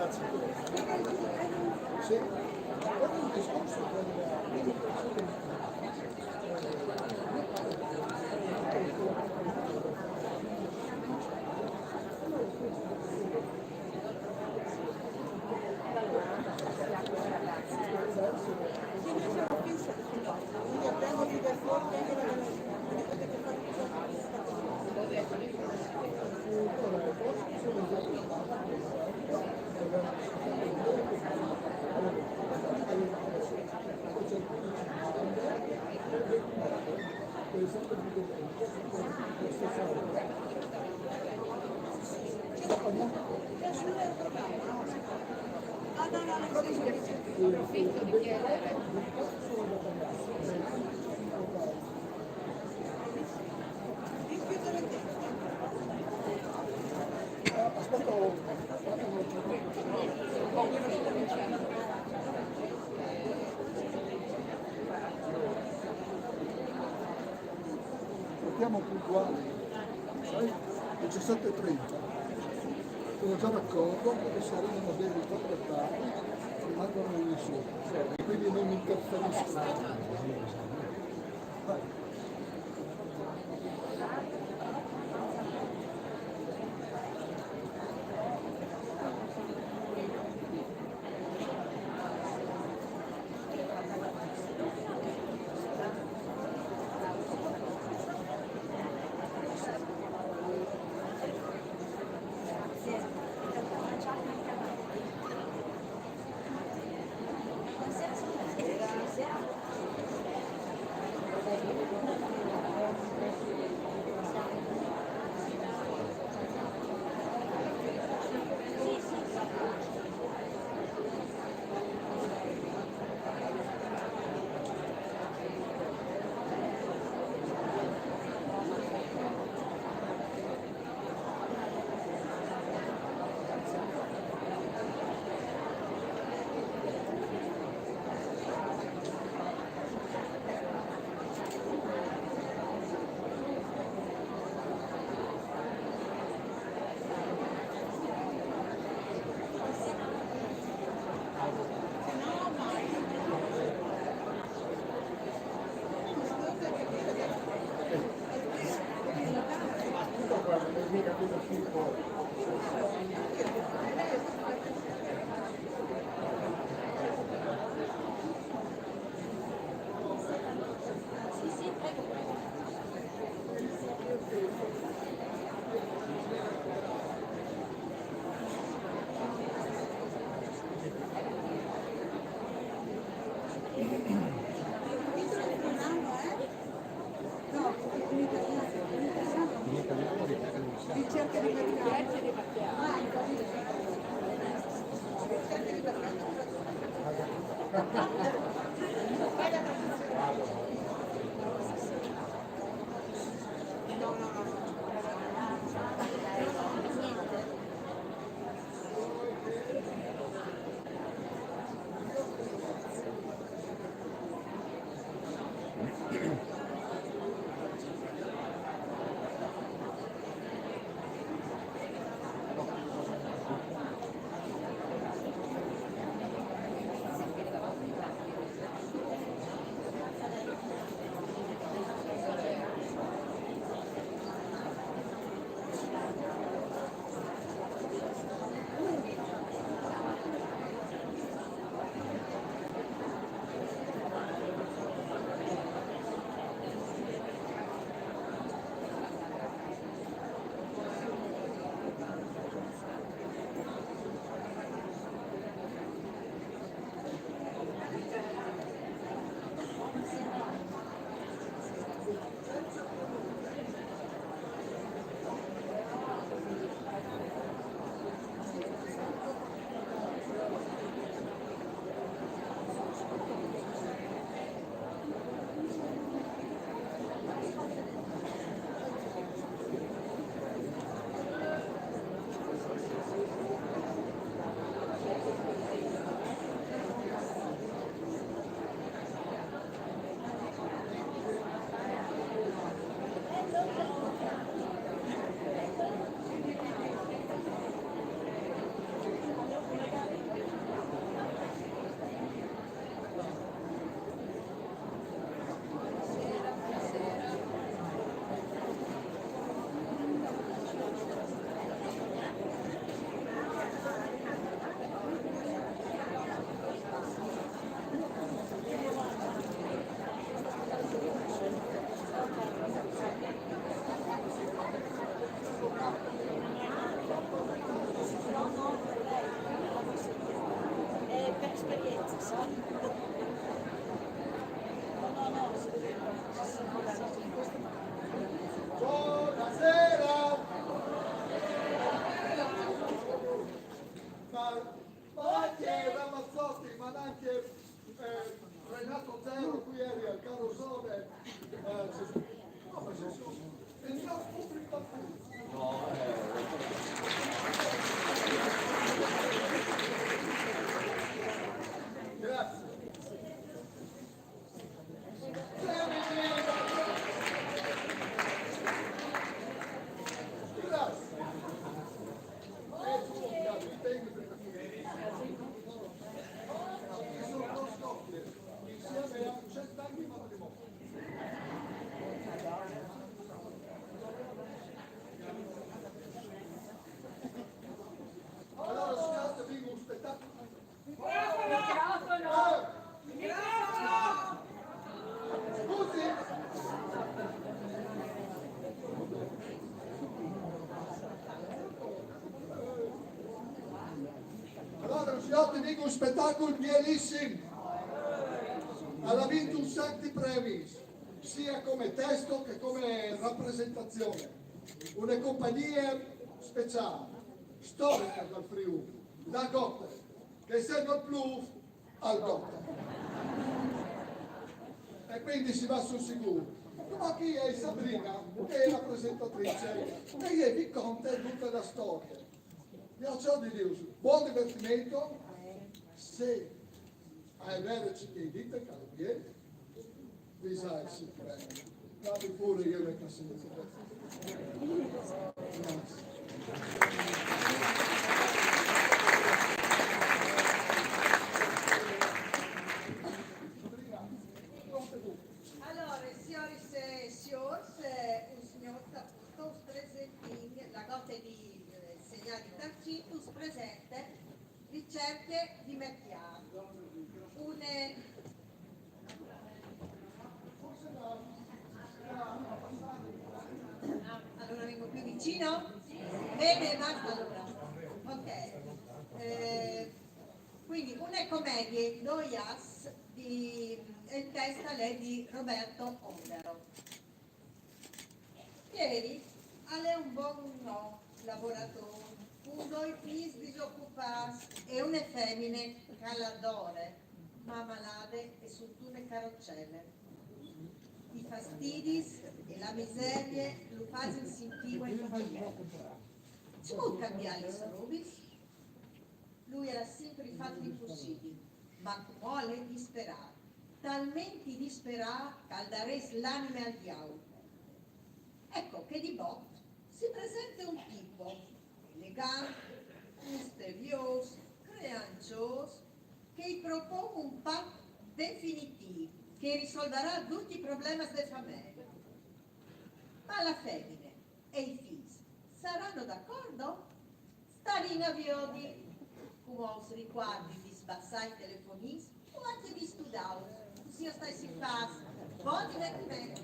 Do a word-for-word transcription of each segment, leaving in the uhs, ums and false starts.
Sì, è un discorso che Partiamo puntuali, sai? Diciassette e trenta. Sono già d'accordo che se arrivano dei ritardi, rimangono in nessuno. Quindi non mi interferisco. Buonasera! Ma, ma anche Ramazzotti, ma anche eh, Renato Zero, qui eri al Carosone. Eh, Gesù. Come Gesù? Il mio pubblico. Grazie. Allora, scusate, dico un spettacolo. Microfono! Microfono! Scusi! Allora, signor, ti dico un spettacolo bellissimo. Ha vinto un sacco di premi, sia come testo che come rappresentazione. Una compagnia speciale, storica del Friuli, la Gotte, che se non piove, al Gotte. E quindi si va sul sicuro. Ma qui è Sabrina, che è la presentatrice, e io vi conto tutta la storia. Io ho di Dio, buon divertimento. Sì, è vero, ci dite, caro Pietro. Bisogna, sì, prego. Vado pure io nel cassetto. Grazie. Allora, signori e signori, un signor appunto, un presentin, la gote di eh, segnali Tarcito, presente, ricerche di Merchiardo. Une... Allora vengo più vicino? Bene, basta allora. Ok. Eh, quindi una commedia, Doias, di, il testo è di Roberto Ondero. Pieri al è un bon no lavorador, un doi pis disocupats e une femine che l'adore, ma malade e sut une carocele. I fastidis e la miserie lu fasin sintî une fatina. Cemût cambiâ lis robis? Lui al à simpri fat l'impussibil, ma cumò al è disperât, talmentri disperât che al darès l'anime al diaul. Eco che di bot si presente un tipo elegant, misteriôs, creançôs, che i propon un pat definitîf che i risolvarà ducj i problemis de famee. Ma la femine e i fîs saran d'acordo? Starìn a viodi. Cumò us ricuardi di sbassâ i telefonins o ancje di studâus, cussì o starai simpatics. Bon divertiment!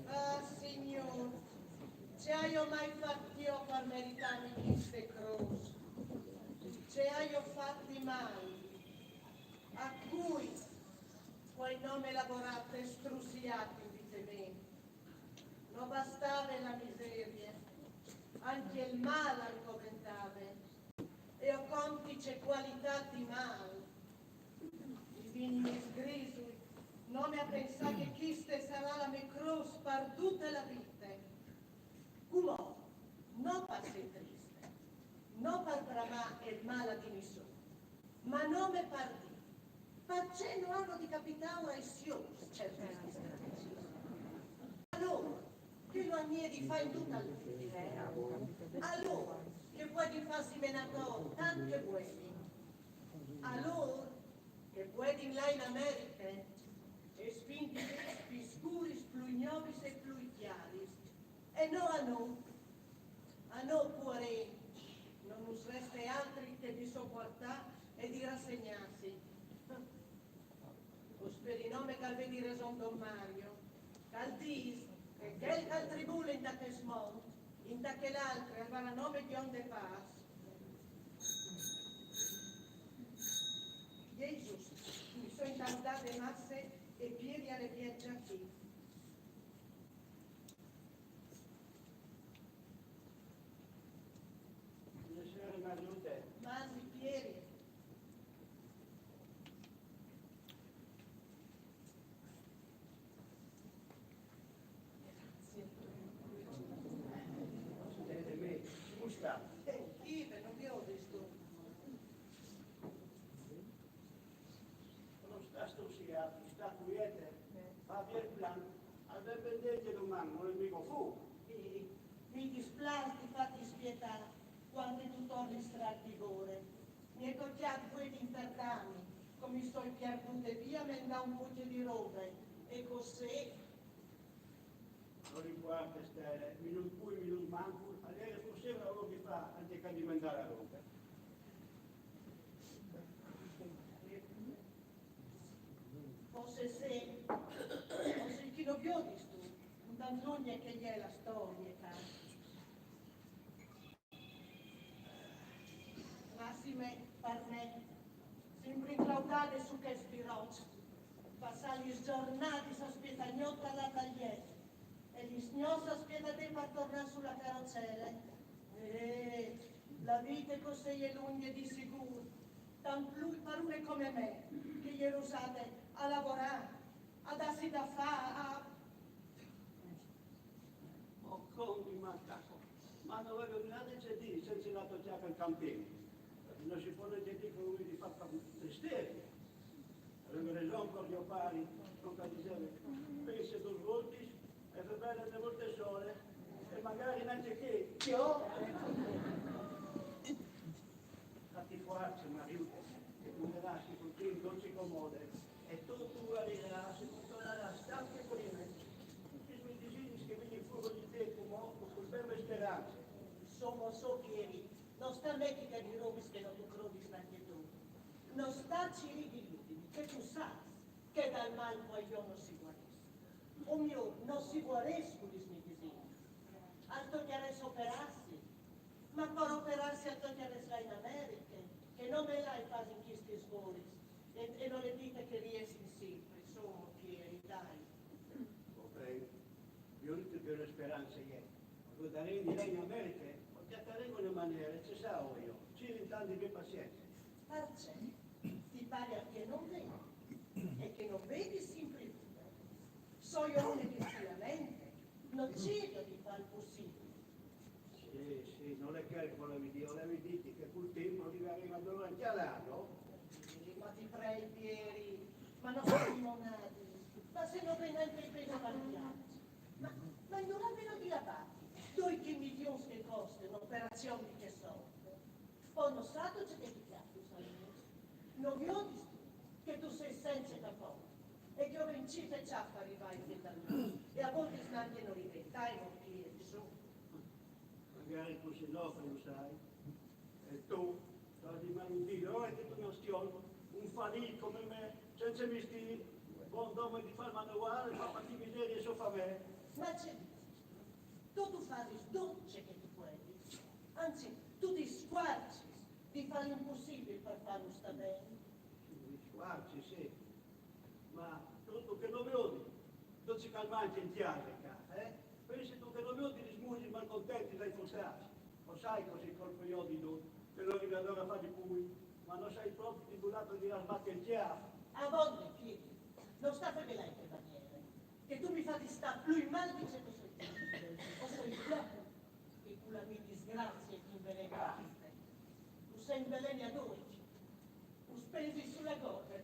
Ah, Signôr, ce aio mai fat jo par meritâmi cheste crôs? Ce aio fat di mâl? A cui? Cui no me lavorât e strusiât in vite mê? No bastave la miserie, ancje il mâl al coventave. E o conti ce cualitât di mâl. Mi vignìno i sgrisui nome a pensâ che cheste e sarà la mê crôs par dute la vite. Cumò, no par sê triste, no par bramâ il mâl di nissun, ma nome par dî, parcè no àn di capitâ ae siôrs ciertis disgraciis? A lôr che lu àn mie di fâ in dute la vite. A lôr che puedin fâsi menâ ator tant che vuelin. A lôr che puedin lâ in Americhe e spindi vês plui scuris, plui gnovis e plui cjaris. E no a nô. A nô, puarenti, no nus reste altri che di sopuartâ e di rassegnâsi. O speri nome che al vedi reson don Mario, che al dîs che chel che al tribule inta chest mont, inta chel altri al varà nome di onde pâs. Jei, just, mi soi intardade masse e Pieri al è biel za chi. Buonasera, Mariute. Mandi, Pieri. Grazie. Sentite me, come sta? Eh, chi, ben, no viodistu. No sta stussiâti, sta cuiete, fa biel plan, al ven ben dentri doman, no l'è migo fûr. Eh, mi displâs di fâti spietâ cuant che tu tornis tra il vigore. Mi è tocjât vuê di intardâmi, che mi soi pierdude via a mendâ un pocje di robe, e cussì. No impuarte, Stele, minût plui, minût mancul, al jere forsit ora di fâ, ancje che di mendâ la robe. Forsit sì, forsit chi no viodistu, intant lunde che e je la storie, ca. Massime par me, simpri inclaudade su chest biroç, passâ lis zornadis a spietâ gnot al atalier, e lis gnots a spietâ te par tornâ su la carocele. Eh, la vite cussì e je lungje di sigûr, tant plui par une come me, che e je rusade a lavorâ, a dâsi da fâ, a... Oh, come mi manca, ma no vevi nade ce dî, cence la to cjaca in campin. No si pues nancje dî che o vedi fat par mestieri. Al veve reson Cordio pari, cuant che al diseve: pense dôs voltis e fâ bele une volte sole, e magari nancje chê, jo. Fâti fuarce, Mariute, che tu vedarâs che cul timp dut si comode, e tu, tu guarirâs e tu tornarâs tant che prime. Dutis medisinis che a vegnin fûr di te, cumò, cun ben speranze. Insome, so, Pieri, no sta meti te robis che no tu crodis nancje tu. No sta cirî di iludimi, che tu sâs che dal mâl cuaidun no si guarìs. O miôr, no si guarìs cu lis medisinis. Al tocjarès operâsi. Ma par operâsi al tocjarès lâ in Americhe, che no me lâi fâs in chestis voris, e, e no l'è dite che e riessin simpri, insome, Pieri, dai. Va ben, jo o ai une speranze, jo. Cuant che o andarìn di là in Americhe, o cjatarìn une maniere, ce soi jo, o ai intant di vê pazience. Parcè? Ti pâr che no vedi, e che no vedi simpri tu. Soi jo une che si lamente, no, o cîr di fâ il pussibil. Sì, sì, no l'è chel che o volevi dî, o volevi dîti che cul timp o rivarìn a dovê ancje lâ, no? Eh, ma ti prei, Pieri, ma no fâ limonadis, ma se no ven nancje il pês par viaç. Ma, ma indulà vêso di lâ a bati doi milions che coste une operazion di chê sort? Po no sâstu ce che ti cjapis, Salomè? No viodistu che tu sês cence capòt e che o vin cîr cjâfs par rivâ fin dal mâl, e a voltis nancje no rivìn, dai, no, Pieri, su. Magari cussì no, che lu sai. E tu, tu âs di maludir, ora che tu no stii, un falît come me, cence mistîr, bon dome di fâ il manuâl e fâ patî miserie sô famee. Ma ce dîstu? Tu, tu fasis dut ce che tu puedis. Anzit, tu ti sfuarcis di fâ l'impussibil par fâlu stâ ben. Sì, mi sfuarci, sì. Ma tu, tu che no viodis dut ce che al mancje in cjase ca, eh? Pensistu che no viodis lis musis malcontentis dai fostâts? O sai che o soi colpe jo di dut, che no rivi adore a fâ di plui, ma no sai propit indulà tu dirâs bati il cjâf. Avonde, Pieri, no sta fevelâ in chê maniere, che tu mi fasis stâ plui mâl di ce che o soi. O soi jo che cu la mê disgracie ti inveleni la vite. Tu sês invelenade, tu. Us pensi su la gode.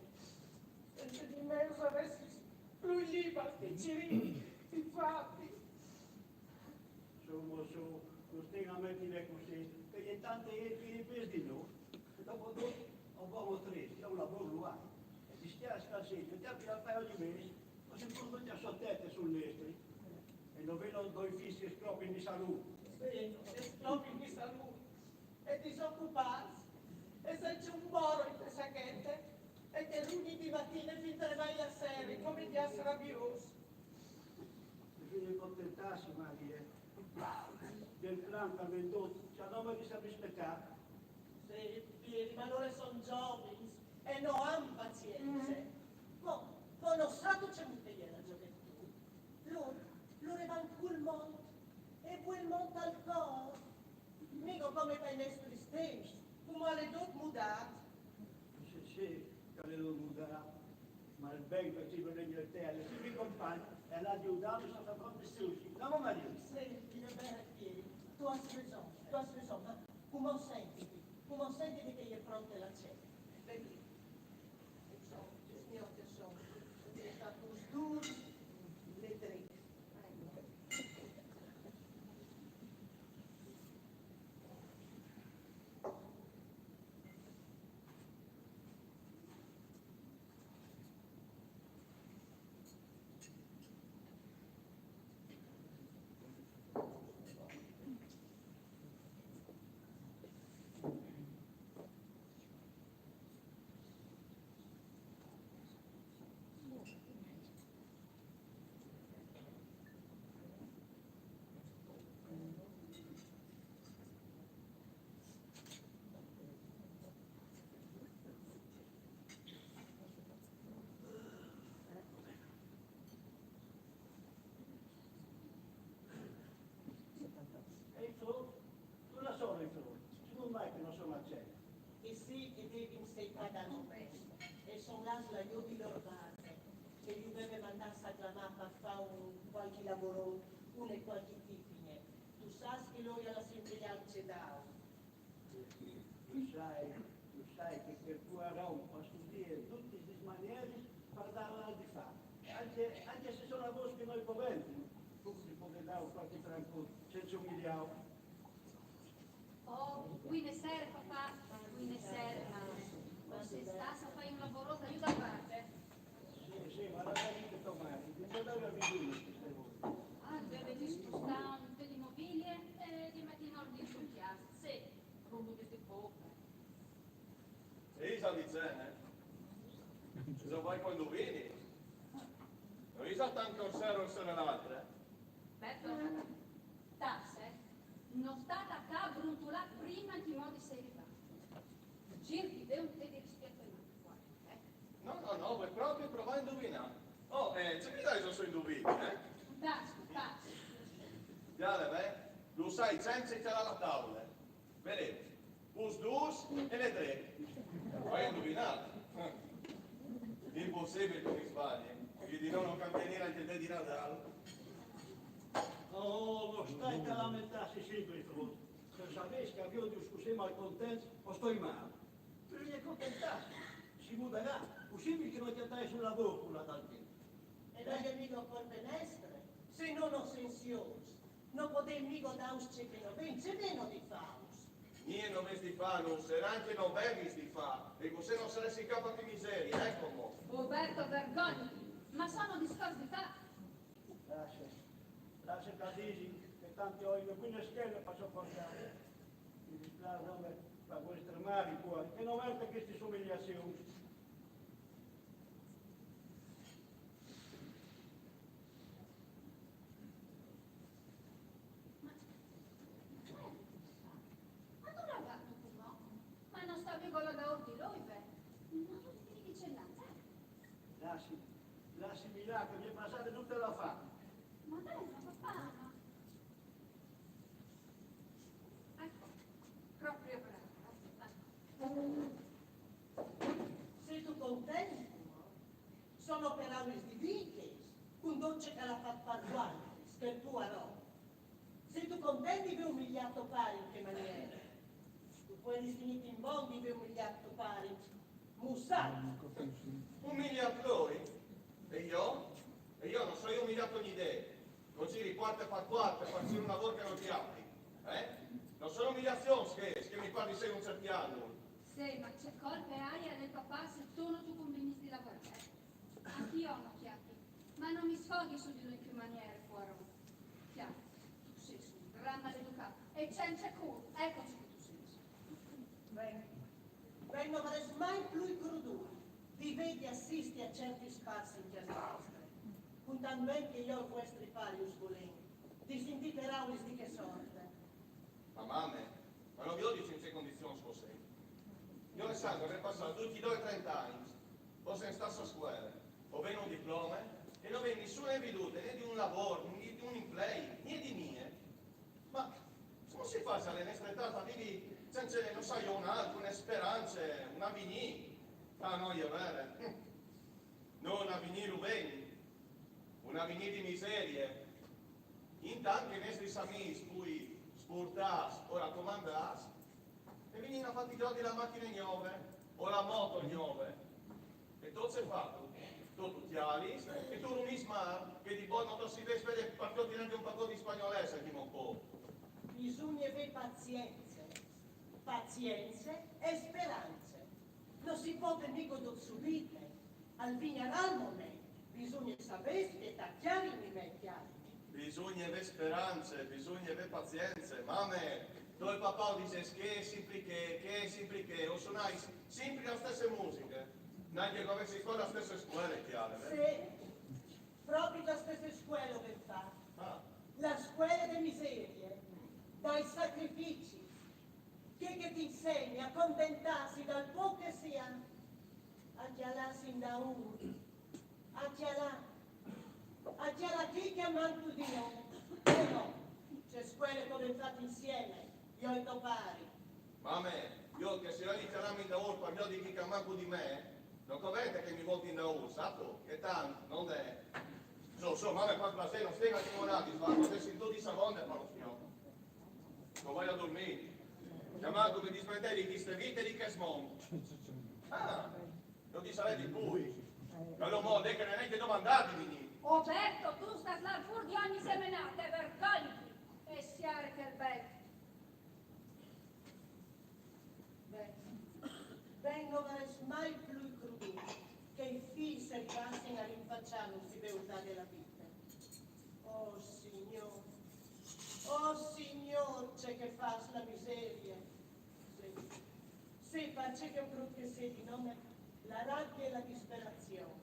Cence di me us saressis plui libars di cirî, di fâti. Su, mo, su, no stin a metile cussì, che e je tante int che e je pês di nô. Dopo dut, o bon o trist, jo un lavôr lu ai. E dispiâs che al sedi, o cjapi la paie ogni mês, o soi pûr ducj a sotete sul nestri. E no vêso doi fîs che sclopin di salût. Sì, e scloppi di salute, e disocupats, e senza un boro in sachete, e che rugni di matine fin tre la sere, come gli asrabios. Bisogna contentarsi, Maria. Del clan al vendot, c'è nome di saper rispettare. Sì, Pieri, ma loro sono giovani e non hanno pazienza. Mm. Ma, ma non sa tu c'è che è la gioventù? Loro, loro vanno col mondo e quel mondo al cor. Mica come per i nostri tempi, come le due mudate. Sì, sì, che le due mudate. Ma il ben che ci vuole in Inghilterra, se mi compagno e l'ha aiutato sotto condizioni. Andiamo, Maria. Senti, va bene, Pieri, tu hai ragione, tu hai ragione, ma come sentiti, come sentiti che è pronta la cena? Vedi? Insomma, signor Tesoro, è stato un duro, le tre. E tu? Tu la sono in front, tu non vai che non sono a cena. E sì che devi sei pagano presto, e sono là la io di loro parte, che io deve mandarsi a clamare per fare un qualche lavoro, una qualche tipine. Tu sai che loro alla sempre ci dà. Tu sai, tu sai che per tua roba studiare tutti questi manieri per darla di fare. Anche, anche se sono a voi che noi poverti, tu ti puoi dare qualche tranco, senza umiliare. Oh, buonasera, papà. Buonasera, ma non sei stata a fare un lavoro, aiuta a parte. Sì, sì, ma la vedi che domani, ti puoi dare la bisogna queste volte. Ah, deve discostare un po' di mobilie e di mettere in ordine sul piazzo. Sì, come di poco. Sì, sta dicendo, eh? Cosa vuoi quando veni? Non è tanto il sera o il sera l'altra, eh? Beppe, tasse, non stata qua a brontolare prima che i modi sei arrivati. Gir di te un te di rispetto ai matti, guarda, eh? No, no, no, vuoi proprio provare a indovinare? Oh, eh, ce mi dai se so indovini, eh? Tasso, tasso. Dai, beh, lo sai, senza tirare la tavola. Vedete, us dus e le tre. Hai indovinato? Impossibile che mi sbagli. Io di no non cambia niente anche il dì di Natale. Oh, non stai a lamentarsi sempre, Frodo. Se sapessi che abbiamo discusso mal contenti, o sto in male. Bisogna contentarsi, si muderà, così mi tirò a sul lavoro con la tante. E lei è mica colpe mestre, se non ho sensiosi, non potete mica dare un cecchino, ben, c'è meno di faus. Niente non vesti fa, non sarà anche non vevis di fa, e così non saresti in capo a che miseria, ecco mo. Roberto, vergognati, ma sono discorsi di fa. Lascia, lascia che dici che tanti ho io qui una scheda per sopportare. Mi dispiace per voi stremare, cuore, che non merita queste umiliazioni. Ma, ma dove va tu, no? Ma non sta mica là da ordine lui, beh. Ma non ti dice niente. Lasci, lasciami là che mi è passata tutta la fame. Ma dai, ma papà, ma... Ecco, proprio brava. Sei tu contento? Sono per amis di vite, con dolce che l'ha fatto far guardi, che il tuo arò. Sei tu contento di aver umiliato pari in che maniera? Tu puoi finire in bon di aver umiliato pari. Mussat! Umiliatori? E io? E io non sono umiliato ogni idea. Non ci riporta per quattro, per una volta non ti apri. Eh? Non sono umiliazioni che, che mi parli sei un certiano. Sì, ma c'è colpa aia del papà se tu non tu combinisti lavorare. Anch'io ho un'occhiata, ma non mi sfoghi su di lui in che maniera, Poirot. Chiaro, tu sei un gran maleducato. E cence cûr, eco ce che tu sês. Ben, ben, no varès mai plui crodût di vêti assisti a certi spars in cjase vuestre, cun tant ben che jo e vuestri pari us volìn, di sintî peraulis di chê sorte. Ma mame, ma no viodis in ce condizions che o soi? Jo e Sandra o vin passât ducj i doi trente agns, o sin stâts a scuele, o vin un diplome e no vin nissune vidute, ni di un lavôr, ni di un implei, ni di nie. Ma come si fâs a la nestre etât a vivi cence, no sai, un alc, une sperance, un avignî? Ah, no, e je vere. No, un avignî lu vin, un avignî di miserie. Intant che i nestris amîs, plui sburtâts o racomandâts, e vin a fâ di la machine gnove, o la moto gnove. E tu ce fâstu? Tu, tu cjalis e tu rumîs mâl, che di bon no tu si vês, vedi, par cjolti nancje un pacot di spagnolese, chi mon po. Bisugne vê pazience, pazience e sperance. No si pò tenî dut subite, al vignarà il moment, bisugne savê spietâ, cjari, mimè, cjari. Bisugne vê sperance, bisugne vê pazience, mame, tu e papà o disês chê e simpri chê, chê e simpri chê, o sunais simpri la stesse musiche, nancje che o vessin fat la stesse scuele, cjale, eh? Sì, propit la stesse scuele o vin fat. Ah. La scuele de miserie, dai sacrificis, chê che ti insegne a contentâsi dal pôc che si à, a cjalâsi indaûr, a cjalâ, a cjalâ chi che à mancul di nô. E no, ce scuele che o vin fat insiemi, jo e to pari. Mame, jo che se o ai di cjalâmi indaûr par viodi chi che à mancul di me, no covente che mi volti indaûr, sâstu? Che tant, no 'nd è. Sù, sù, mame, par plasê, no stait a timonâ, va, o sint dut di segonde, par lo spiò. No voi a durmî. Cjamât, mi dismentii di cheste vite e di chest mont. Ah, no ti sarès di plui. Par lo mont, che no è nancje domandât di vignî. O Berto, tu stâs lâ fûr di ogni semenate, vergogniti! E siare chel bec. Ben, ben, no varès mai plui crodût che i fîs a rivassin a rinfacjânus di beurdade la vite. Oh Signôr, oh Signôr, ce che e fâs la miserie! Sì, sì, parcè che, brut che sedi, nome, la rabie e la disperazion,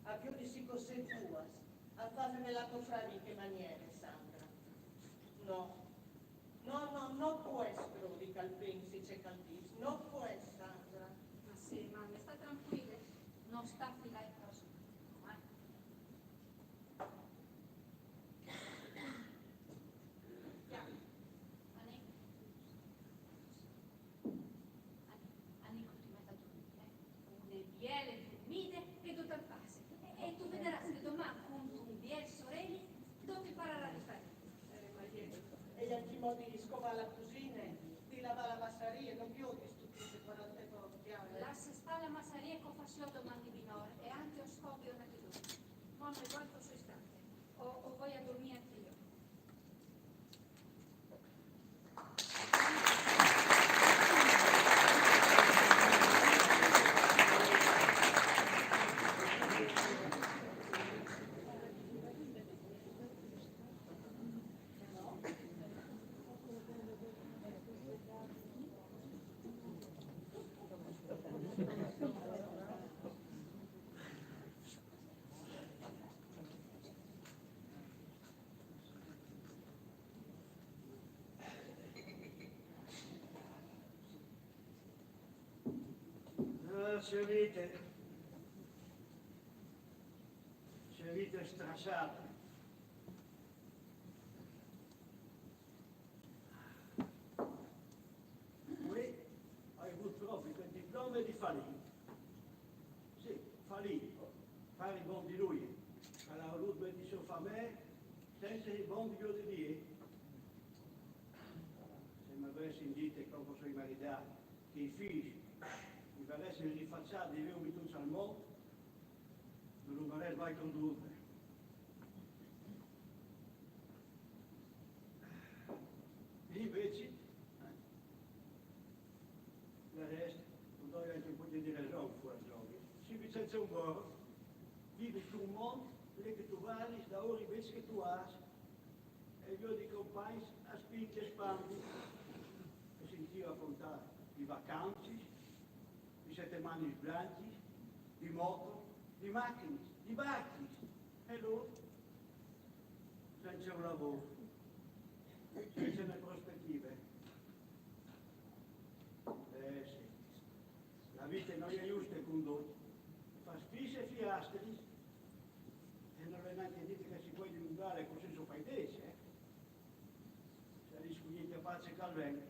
a viodisi cussì duas, al fâs fevelâ to frari in chê maniere, Sandra. No, no, no, no pues crodi che al pensi ce che al dîs, no pues, Sandra. Ma sì, mame, sta trancuile, no sta filâ in presone, eh. Cjale, Anì. Anì, Anì, che ti met a durmî, eh? Une biele durmide e dut al passe. E, e tu viodarâs che doman cuntun biel soreli dut al pararà di fâ. Eh, ma e je, e je ancjemò di scovâ la cusine, di lavâ la massarie, no viodis dut ce che al tocje, eh? Lasse stâ la massarie che o fâs jo doman di minore e ancje o scovi une che dut. Mo no vuei che o soi stanche. O, o voi a durmî ancje jo. Ah, ce vite. Ce vite strassade. Vuê o ai vût propit il diplome di falî. Sì, falî, fâ il bon di lui, che al à volût meti sù famee cence il bon di jo di dî. Se mi vessin dit, cuant che o soi maridât, che i fîs mi varessin rinfacjât di vê un mituç al mont, no lu varès mai crodût. E invezit, eh, dal rest, o ai ancje un pôc di reson, fuarce, Giove. Si, Vicenç, un vôr, vivis intun mont, li che tu valis daûr i bêçs che tu âs, e Io di compagns a spingi e spandi, e sintìu a contâ di vacancis, di setemanis blancjis, di motos, di machinis, di barcjis, e lôr cence un lavôr, cence une prospetive. Eh sì, la vite no je juste cun ducj, e fâ spis e fiastris, e nol è nancje dit che si puedi mudâle cussì su par i dêts, eh. Se al è scugnît a pace che al ven.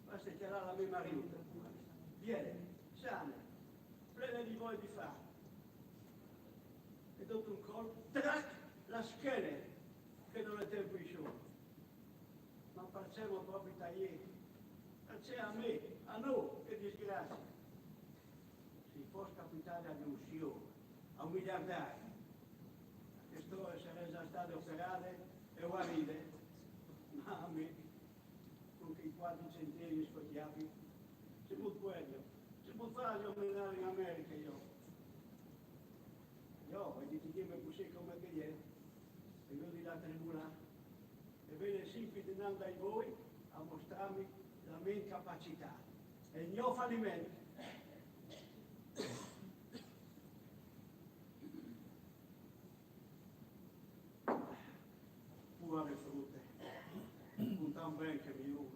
Baste cjalâ la mê Mariute, biele, sane, plene di voie di fâ. E dut un colp, trac, la schene, che nol è temp insù. Ma parcè propit a jê? Parcè a me, a nô, chê disgracie? Se i fos capitade a di un siôr, a un miliardari, chestre ore e sarès za stade operade e vuaride. Ma a me, cun chei cuatri cent euris che o cjapi, cemût puedio, cemût fasio a menâle in Americhe jo? Jo, e dî, dîme cussì come che e je, e jo di lâ a tribulâ. E vegni simpri dinant dai voi a mostrâmi la mê incapacitât e il gno faliment. Puare frute, cun tant ben che mi vûl.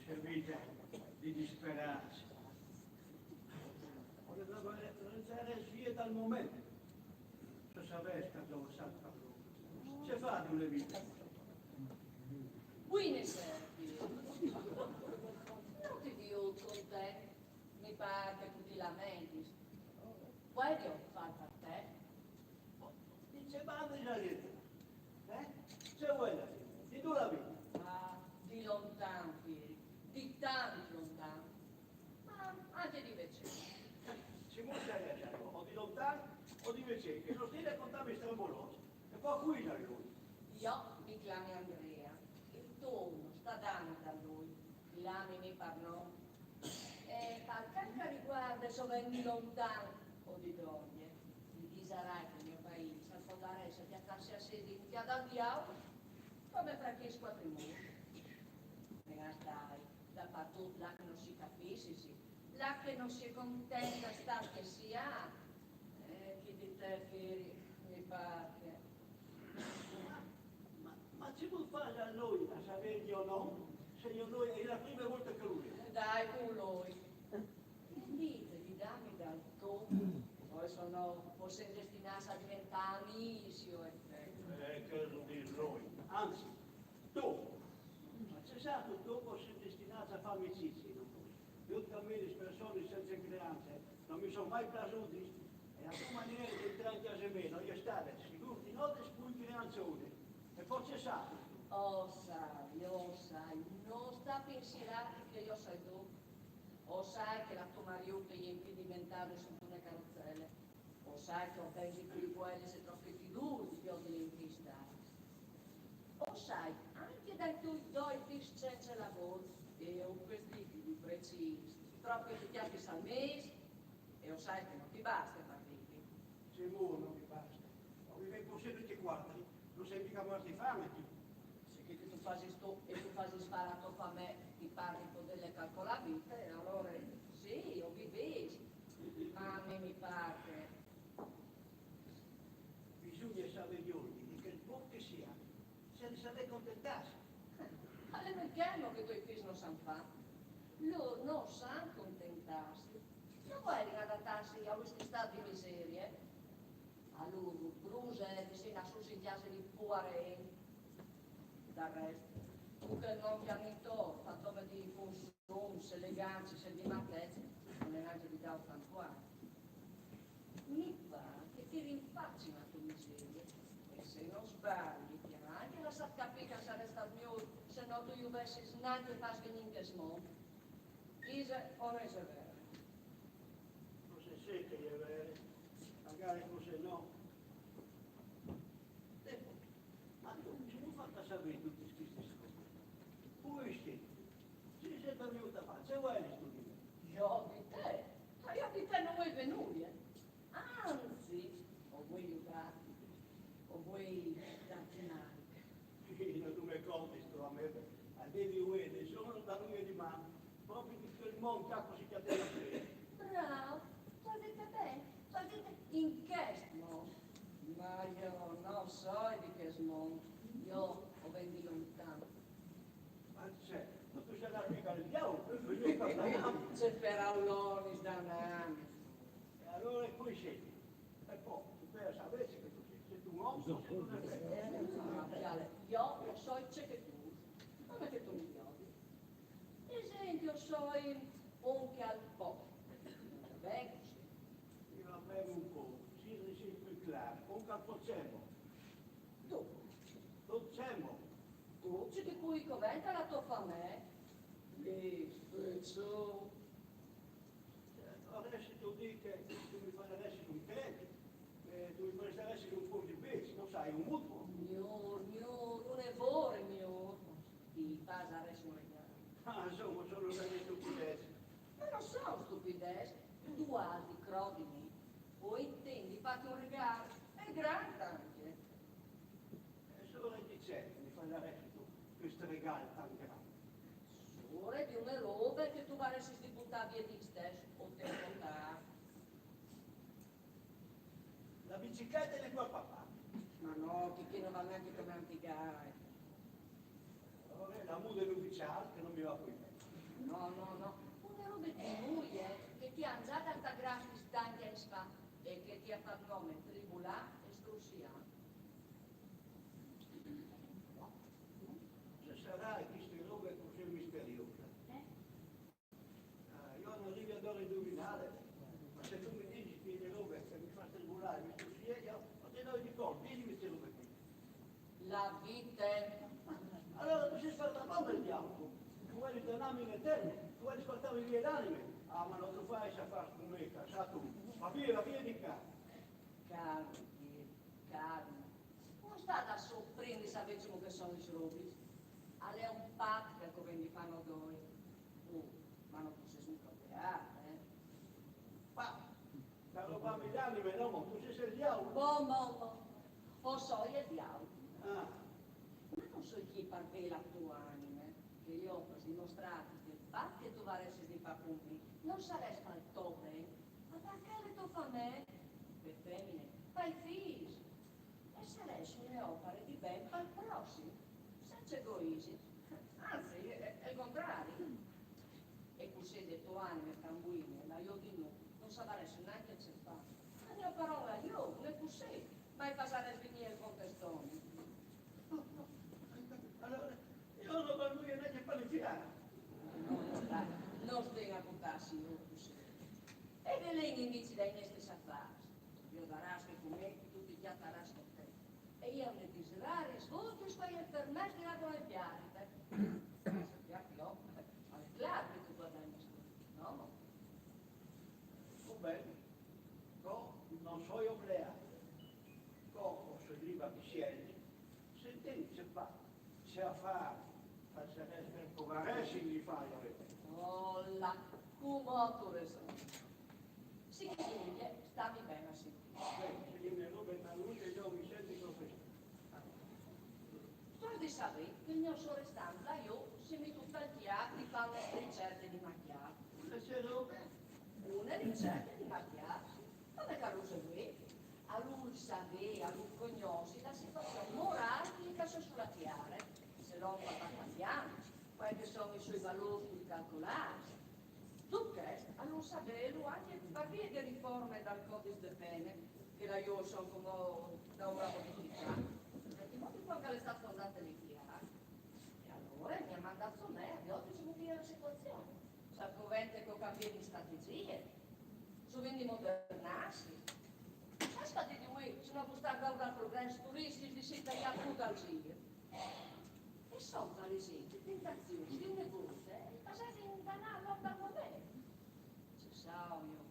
Servite di disperâts. Ore da re-, re-, re-, vie dal moment. Se o savès che o soi passât par lôr. Ce fâ di une vite? Buine sere, Pieri. No ti viôt content, mi pâr che tu ti lamentis. Vuei che o fâs par te? Di ce bande la riete? Eh? Ce vuei la riete? Di dulà vin? Ah, di lontan, Pieri, di tant lontan. Ma ancje di vicin. Simon, sai, o di lontan o di vicin, che no stin a contâmi strambulots. E po cui isal lui? Jo mi clami Andrea, il Tono, sta dant da lui, clamimi par non. E par chel che al rivuarde se o ven di lontan o di dongje, ti disarai che il gno paîs al podarès cjatâsi a sedi un cjadâl di aur, come fra chescj cuatri mûrs. Ben, dai, dapartut là che no si capìs, sì. Là che no si è content di stâ che si à, eh, chi di te, Pieri, mi pâr che... Ma, ma cemût fasal lui a savê il gno non, se il gno non e je la prime volte che lu viôt? Dai, cun lui. Dîs di dâmi dal to, po se no o sês destinâts a deventâ amîs, jo e te. Eh, chel lu dîs lui. Anzit, tu. Ma ce sâstu tu che o sês destinâts a fâ amicizie, no? Jo, che a mi lis personis cence creance no mi son mai plasudis, e la tô maniere di jentrâ in cjase mê no je stade sigûr di no des plui creance une. E po ce sâstu tu? O sai, o sai, no sta pinsirâti che jo o sai dut. O sai che la tô Mariute e je impidimentade sot une carrozzele. O sai che o tengo i cuelis e tropi fidûr di viodilis incristâts. O sai ancje dai tiei doi dîs cence lavôr, e o cuestiti di precîs, tropi li cjatis al mês, e o sai che no ti baste par vivi. Simon, no mi baste. O vivìn cussì ducj i cuatri, no sin mighe muarts di fame chi. Se chê che tu fasis tu e tu fasis fâ a la tô famee ti pâr di podêle calcolâ a vite, alore sì, o vivìs. Ma a mi mi pâr che... Bisugne savê viodi di chel pôc che si à, se savê contentâsi. Al è il chel che i tiei fîs no san fâ. Lôr no san contentâsi. No vuelin a dâ stu stat di miserie, a lu bruse, eh, vicin a sus in cjase di puarent. Dal rest, cul nome che a mi tor, fatome di consums, elegancis e di marchets, nol è nancje di dau tant cuant. Mi par che ti rinfacin a tu miserie, e se no sbali, ti à ancje lassât capî che al sarès stat miôr se no tu ju vessis nancje fats vignî in chest mont. Ise o no ise vere? Forsit sì che e je vere, magari forsit no. Depò, ma tu cemût fâs a savê dutis chestis coses? Cui sêstu? Ce sêstu vignût a fâ? Ce vuelistu di me? Jo di te? Ma jo di te no vuei nuie. Anzit, o vuei judâti, o vuei dâti une ariche. No tu me contis, tu, a me, a dì di vuê, no soi da nuie di mâl, propit in chest mont che si cjate la sere. Brâf, tu âs dit ben, tu âs dit in chest mont. Ma jo no soi di chest mont, jo o ven di lontan. Ma ce, ma tu sês nât mighe dal diaul, tu sês nât dal diaul. Ce peraulonis, danamis. E alore cui sêstu? E po, tu te savês ce che tu sês, sêstu un om, sêstu une feminie. Ah, cjale, jo o soi ce che tu, come che tu mi viodis. Disìn che o soi un che al pò. Ben cussì. Sì, va ben un pò, sì, sì, plui clâr, un che al pò cemût? Tu. Tu cemût? Tu, ce che cui covente a la tô famee. Lì, sfeço. Eh, alore se tu dîs che tu mi fasaressis un credit, eh, tu mi prestaressis un pôc di bêçs, no sai, un mutuo. Miôr, miôr, une vore miôr. Ti fasarès un regâl. Ah, insome, a son dome stupidezis. Ma no son stupidezis, tu âs di crodimi, o intint di fâti un regâl, e grant ancje. E sore di ce mi fasaressistu chest regâl tant grant? Sore di une robe che tu varessis di butâ vie distès, o tempo tart. La biciclete di tuo papà. Ma no, Chichin, no va nancje come antigare. Alore, la mude nuficiâl che no mi va plui ben. No, no, no. Une robe di nuie, eh, che ti àn za dât gratis tancj agns fa e che ti à fat nome tribulâ e strussiâ. Ce sarà cheste robe cussì misteriose? Eh? Ah, jo no rivi adore a induvinâle, ma se tu mi disis che e je robe che mi fâs tribulâ e mi strussî, jo no te doi di colp, dimi ste robe chi. La vite. Alore tu sês fata bon dal diaul. Tu vuelis danâmi l'eterne, tu vuelis puartâmi vie l'anime. Ah, ma no tu fâs afârs cun me, sâstu. Va vie, va vie di ca. Calme, Pieri, calme. No sta a sofrî di savê cemût che a son lis robis. Al è un pat che o vin di fâ nô doi. Uh, ma no tu sês mighe beât, eh? Ma, par robâmi l'anime, no, tu sês il diaul. Bon, bon, bon. O soi il diaul. Ah. Ma no soi chi par vê la tô anime, che jo o pues dimostrâti che il pat che tu varessis di fâ cun mi nol sarès pal to ben, ma par chê de tô famee, pe femine, pai fîs. E sarès une opare di ben pal prossim, cence egoismi. Anzit, al è, al è il contrari. E cussì de tô anime, Tambuine, la jo di nô, no savarès nancje ce fâ. La mê parola jo, no je cussì, ma e fasarès vignî il conte Stoni. Alore, jo no vâs nuie nancje par litigâ. No, no, dai, no stin a butâsi jù cussì. E viodìn invezit dai nestris afârs. Viodarâs che cun me tu ti cjatarâs content. E jo a lis raris voltis che o ai il permès di lâ a Piari, eh. Piari, jo, al è clâr che tu guadagnis tu, no? Va ben, jo no soi obleât. Jo o soi libar di sielzi, sintint ce fâ, ce afâr, al sarès ben che o varessin di fâ, jo. Oh là, cumò tu âs reson. Sì che duncje, stâmi ben a sintî. Ben, se e je une robe tal lavôr, jo mi sint che o fâs. Tu âs di savê che il gno sorestant là jù si è metût tal cjâf di fâ une ricercje di macjâr. Une ce robe? Une ricercje di macjâr, sì. Dome che al ruse vuê? Al vûl savê, al vûl cognossi la situazion morâl di chê che e je su la tiare, se l'om al à fat cambiâ, cuâi che a son i siei valôrs di calcolâ. Dut chest al vûl savêlu ancje il Capì de riforme dal codice de pene, che la jo so come da ora modificà. E ti modi quando l'è stat fondat l'I T A. E alore mi ha mandat su me, a viodi se mudì la situazione. Sa covente che ho cambià di strategie. Su vindi modernarsi. Basta di lui, se no gustava da progresso, turisti, visita, e tutto al giro. E sono, per esempio, tentazioni di un negozio, eh, passati in danaro da me. Se sa, io.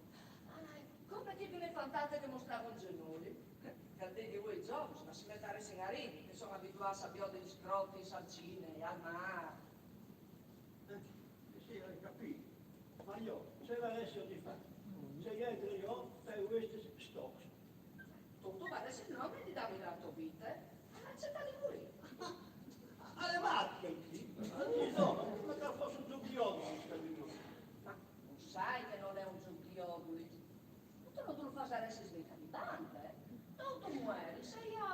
Ah, come che ve ne fantate che mostravo il genollo? Che al dì di voi giorni, ma si metterà in arena, che sono abituati a viodi gli scrotti, salcine, al mare. Eh, sì, hai capito. Ma io, se l'avessi di fare, se io entro io, per questi stocks. Tu, tu parli il nome di Davide Artovite, ma c'è da morire. Alle macchine, sì. Ogni giorno, come che fosse un gioco di odori, capito? Ma non sai che non è un gioco di odori? Tu non te lo fai adesso smettere di bande, eh? Non tu muori, se io...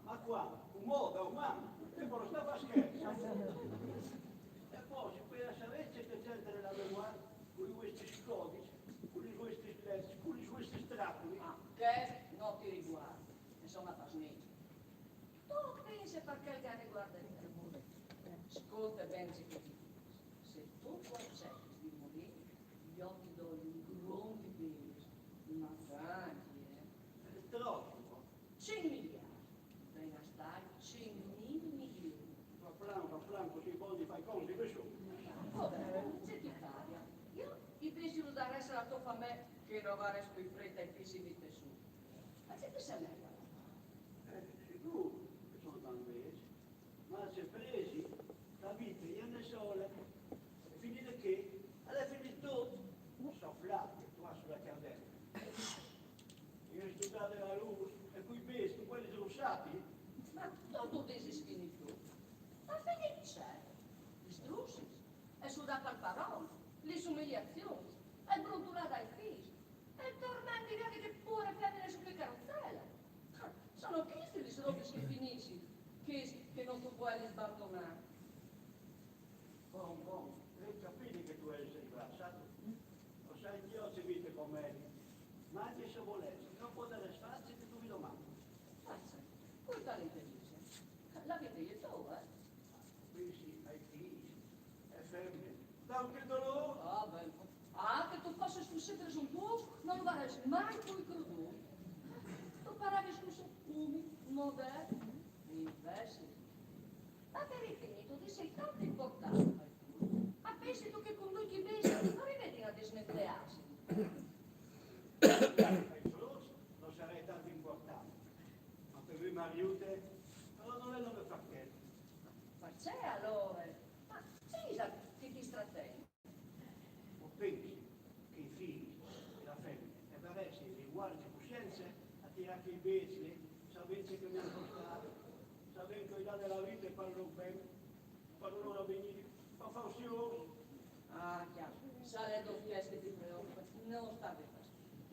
Ma qua, un modo, umano, che però sta fa scherzo. E poi, se quella sapesse che c'entra la memoria, con questi scodici, con questi scherzi, con questi strapoli. Ah, che non ti riguarda, insomma, fa smetti. Tu pensi perché il cane guarda il termone? Ascolta bene ciò che ti dico. Se tu accetti di morire, io ti do un grande bene, ma tanti, eh? È troppo. Cien miliardi. Ven a stare cien miliardi. Fa plan, fa plan, così buoni fai conti, questo. Vabbè, non c'è chi paga. Io invece lo darei alla tua famiglia che non avrei più fretta e fisici di tesoro. Ma c'è chi se ne... Eh, sicuro che sono tanti. Ma se presi, capite, io ne so, e finire che, alla fine tutto, so flat che tu hai sulla candela. Io ho studiato la luz e quei pesi, quelli sdrussati. Ma tu, tu dici finito? Ma finit c'è? Gli strussis, e sudà per parole, le umiliazioni, e brontolà dai figli, e tormenti che pure femmine su che carrozzella. Sono questi gli strumenti che finisci, che, che non tu puoi sbandonare. Bon, bon, ho capito che tu eri sbarazzata. Lo sai, io ti dico com'è. Ma anche se volessi, non potrei farti che tu mi domandi. Faccia, questa l'intelligenza. La vedi tu, eh? Pensi ai figli, e femmine. Da che dolore! Ah, beh, ah, che tu fossi succedere un po', non l'avrei mai più creduto. Tu parlavi su un modello, invece. Ma per il finito ti sei tanto importante. Ma pensi tu che con lui ti pensi, non rivedi a dismentearsi? Ai frutti non sarei tanto importante, ma per lui Mariute, però non è nome perché. Perché allora? Ma sì, sa, ti, ti strateghi. O pensi che i figli e la femmina e per essere uguali di coscienza a tirare i pezzi, sapete che mi hanno costato, sapete che ho dato la vita per loro bene, per loro avvenire, per far uscire loro. Ah, chiaro, sarebbe un piacere di preoccupa, non sta bene.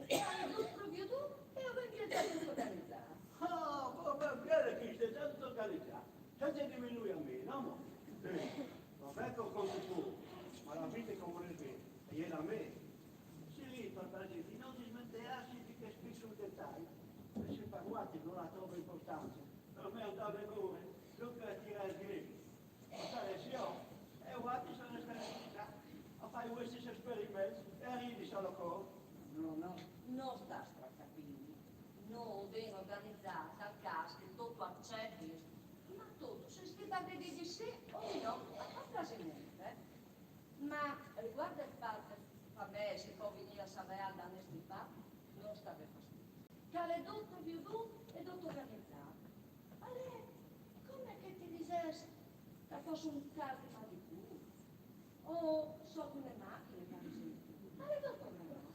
Hai tutto provveduto e avete il tempo organizzato. Ah, ma perché che stai tanto organizzato? Senza diminuire a me, no? Mo? Eh, vabbè che ho conto tu, ma la vita che vuole bene, e gliela a me. Sì, per piacere, di non dismentearsi di che spisso il dettaglio, e se per guardi non la trovo importante, per me andava in ore, non per tirare il greco. Ma sai, sì, oh, e guardi sono stati a fare questi esperimenti, e ridi, sa lo corpo. No, no, non sta stracapini. No, ben organizzata, caschi, tutto accetti. Ma tu, tu sei scritta a dire di sì o di no, a far quasi niente. Ma riguardo il fatto che per me si può venire a sapere da nessun fatto, non sta ben fastidio. Che l'è tutto viuto e tutto organizzato. Allora, come che ti dicessi che fosse un caso di manicure? O so con le macchine, per esempio. Ma le do problema.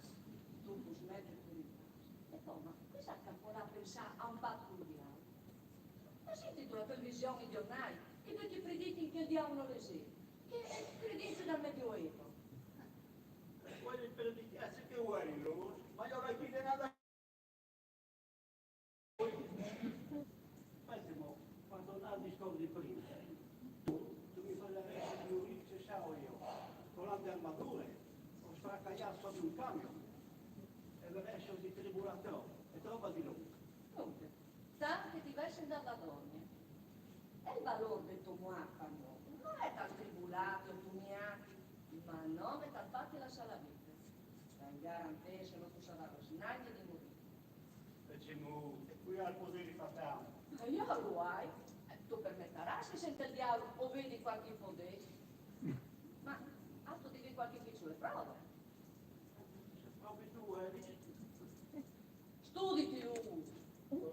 Tu puoi smettere con il caso. E poi, ma cosa che può pensare a un patto con il diavolo? Ma senti tu la televisione, i giornali, che tutti predichi che il diavolo non esiste, che è credenze dal Medioevo. Quelli predicati che vuoi loro, ma io non dire nada. Aspetta, mo, quando andavo al discorso di prima, tu, tu mi fai la resta di un riccio, ciao io, con la armatura, ho stracagliato sotto un camion. Adesso di tribulazione, è troppo di lungo. Comunque, tanto che ti vai a andare a dormire. E il valore del tuo muoio, no, non è tal tribulato, tu mi atti, ma no, è tal fatto che lascia la vita. Sta in gara anche se non tu sarà neanche di morire. E ci mu, e qui al potere fatale. E io lo hai. Eh, tu permetterai se sente il diavolo o vedi qualche potere. Ma altro devi qualche piccola prova. Proprio tu, eh, dici. Studi più.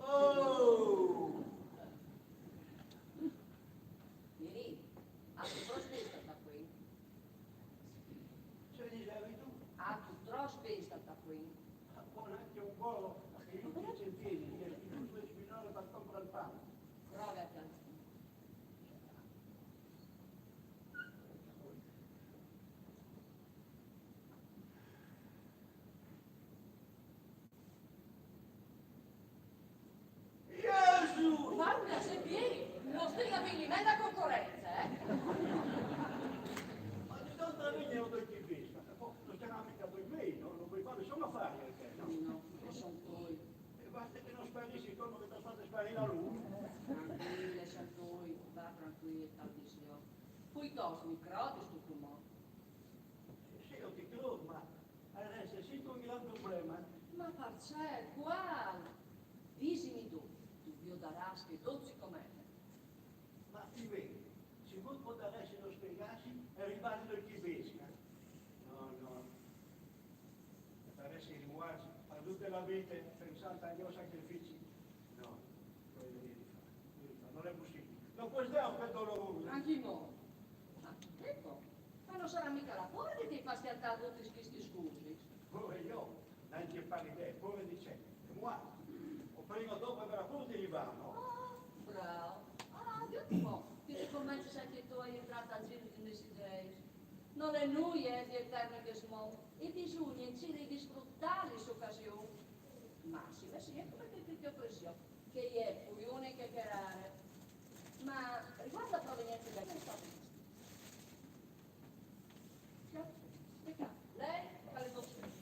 Oh! Ieri, altro prospetto da qui. Ce dicevi tu? Altro prospetto da qui. Con anche un po' di tutti i centini, che il più spinale per comprare il pane. Prova a Gesù! Guarda, se vieni, non stai avvenendo la concorrenza, eh? Ma di tanto avvenire non ti pensa, non stiamo mica due mesi, no? Non puoi fare solo affari, perché, no? No, non sono tuoi. E basta che non sparisci come che ti ha fatto sparire a lui. Tranquillo, sono tuoi, va tranquillo, tal disiò. Poi tos mi crodi stu comò. Sì, io ti credo, ma adesso sento un gran problema. Ma parcè, qual? Disimi tu, tu viodaràs che dozzi com'è. Ma ti vedi, se voi podareste non spiegarsi, è arrivato il chi pesca. No, no. Saresti rimuarsi per tutta la vita pensando ai miei sacrifici. No, non voglio dire di fare. Non è possibile. Non può stare per dolore. Anche mo. Ma ecco, ma non sarà mica la paura che ti fa schiantare tutti questi scusi? Come io? Dai che parli te, pure di c'è. E muore. O prima o dopo avrà pure di arrivare, no? Ah, bravo. Ah, Dio ti mo, ti ricominci anche tu a entrare al giro di desiderio. Non è nulla, eh, di eterno che smo. E bisogna incidere di sfruttare l'occasione. Ma si vede sempre che ti ho preso, che è pure una chiacchierare. Ma riguardo la provenienza del tuo. Aspetta, lei, quale voce?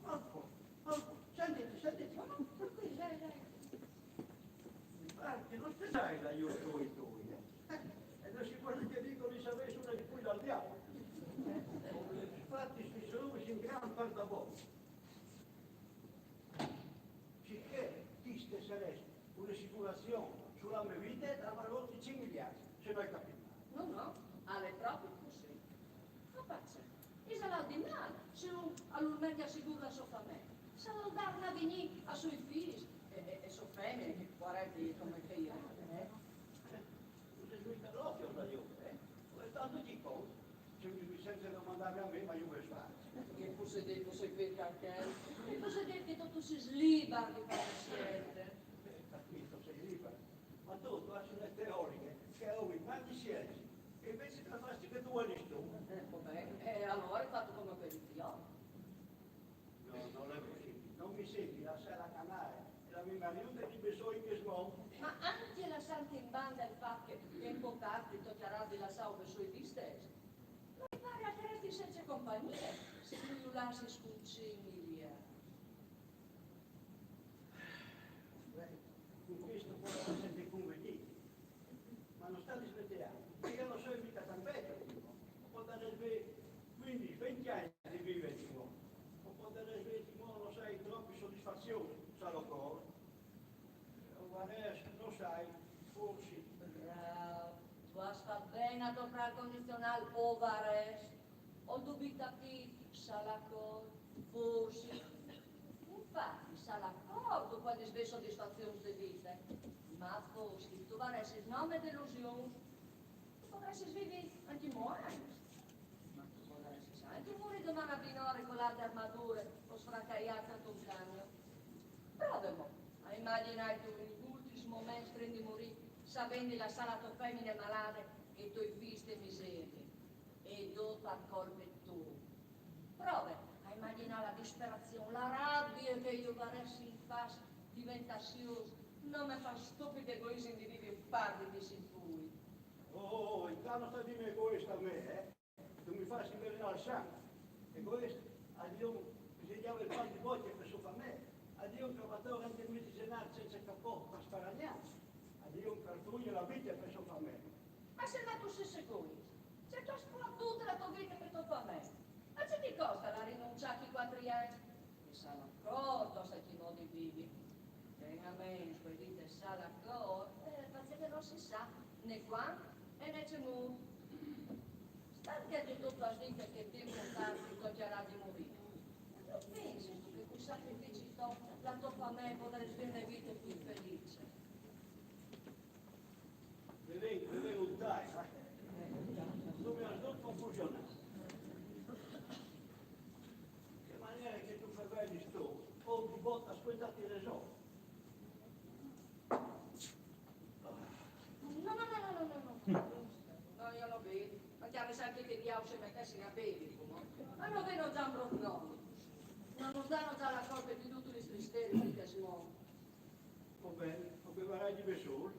Marco, Marco, sentiti, sentiti. Ma no, tranquillo, dai, dai. Infatti, non ti dai l'aiuto ai tuoi, eh? Eh, e non si può neanche dire che li sapessi una di cui dal diavolo. Infatti, sui solumi si in gran parte da voi. Sicché ti stesseresti un'assicurazione sulla mia vita da valore di cinque miliardi, se non hai capito male. No, no, alle proprio così. Ma pazzè, e sarà di male se un all'urmè che assicura la sua famiglia? Sarà dar una dignità a sui figli e, e, e sua femmina, che guarda come che io, eh? Eh, tu sei mica l'occhio da io, eh? Come tanto ti conto? Cioè, mi, mi sento domandare a me, ma io che faccio? Che fosse detto, sei per anche, che fosse detto che tutto si sliba di fare scelte. Eh, capito, sei libero. Ma tu, tu hai una teorica che ho in mani scienze, e invece te la faccio che tu vuoi tu. Eh, vabbè, e allora hai fatto come per il figlio. No, non è possibile. Non mi senti lasciare la canale e la mia mariuta di Bessoi che smonta. Ma anche lasciando in banda il fatto che tempo tardi toccherà di lasciare un Bessoi di stesso. Non mi pare a cresti senza compagnia, se tu lo lasci scucini via. Beh, con questo può essere convenito, ma non sta dismettere, perché non sono mica tan vecchio, tipo. Ho potuto avere quindici, venti anni di vivere, tipo. Ho potuto avere, tipo, non sai, troppe soddisfazioni, sarò corto. Ovarès, non sai, forse. Bravo, tu has fatto bene a toccare il condizionale ovarès. Ho dubitato, sarà corto, forse. Infatti, sarà corto quando svè soddisfazioni di vita. Ma forse tu varès il nome delusione. Tu potresti vivere anche mo anni. Ma tu potresti anche morire domani a binore con l'altre armature o sfracagliare tanto un camion. Però Prove mo a imaginâti in i ultins moments prin di murî, savint di lassâ la tô femine malade e i toi fîs te miserie. E dut par colpe tô. Prove a imaginâ la disperazion, la rabie che ju varès in fas diventâ siôrs, no me fâ stupid egoissim di vivi un pâr di dîs in plui. Oh, oh, oh, intant no sta dîmi egoista a me, eh? Tu mi fâs invelenâ il sanc. Egoista, a dîs un che si gjave il pan di bocje par sô famee, a dîs un che al va dentri in medi di cenât cence capot par sparagnâ, a dîs un che al frugnie la vite par sô famee. Ma se no tu sês egoista, se tu âs fat dute la tô vite par tô famee, ma ce ti costa la rinuncia a chei cuatri agns? E sala cor, dosa chi modi vivi. Veramente, quei dite sala cor, eh, parcè che no si sa né cuant e né cemût. Stant che tu tu âs dite che ti, cun tant, ti tocjarà di murî. No pensistu che cui sacrificis to la tô famee podarès vê une vite plui felice? Ve ven, ve ven un tai, eh. Tu mi âs dut confusionât. Che maniere che tu fevelis tu, o di bot a scuetâti reson. No, no, no, no, no, no. No, jo no bevi. Ma cjale, sai che, che diaul se metessin a bevi, cumò? Ma no vêno za un brut nome. No nus dano za la colpe di dutis lis tristeris di chest mont. Va ben, o bevarai di bessôl.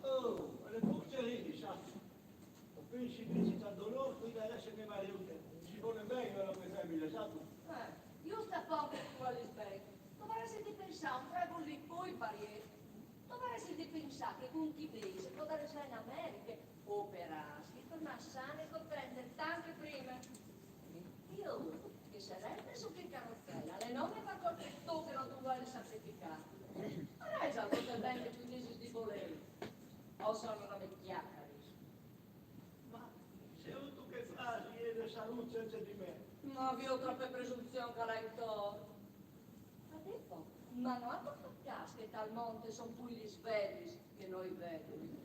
Oh, e le buste ridi, sâstu. O pensi che tal dolôr o podarès jessi me marît. Si vole ben a la mê femine, sâstu. Eh, just a ponc che tu volis ben. Tu varessis di pensâ un fragul di plui par jê. Tu varessis di pensâ che cun chei bêçs o podarès lâ in Americhe, operâsi, tornâ sane e contente tant che prime. E jo, che se reste su chê carotele, al è nome par colpe tô che no tu volis sacrificâti. Ma resa, al vûl ben che tu disis di volê. O sono nome cjacaris. Ma sêstu tu che frasi e de salût cence di me? No viôt trope presunzion che al à intor. Adès po, ma no âstu fat câs che tal mont a son plui lis vediis che no i vedui?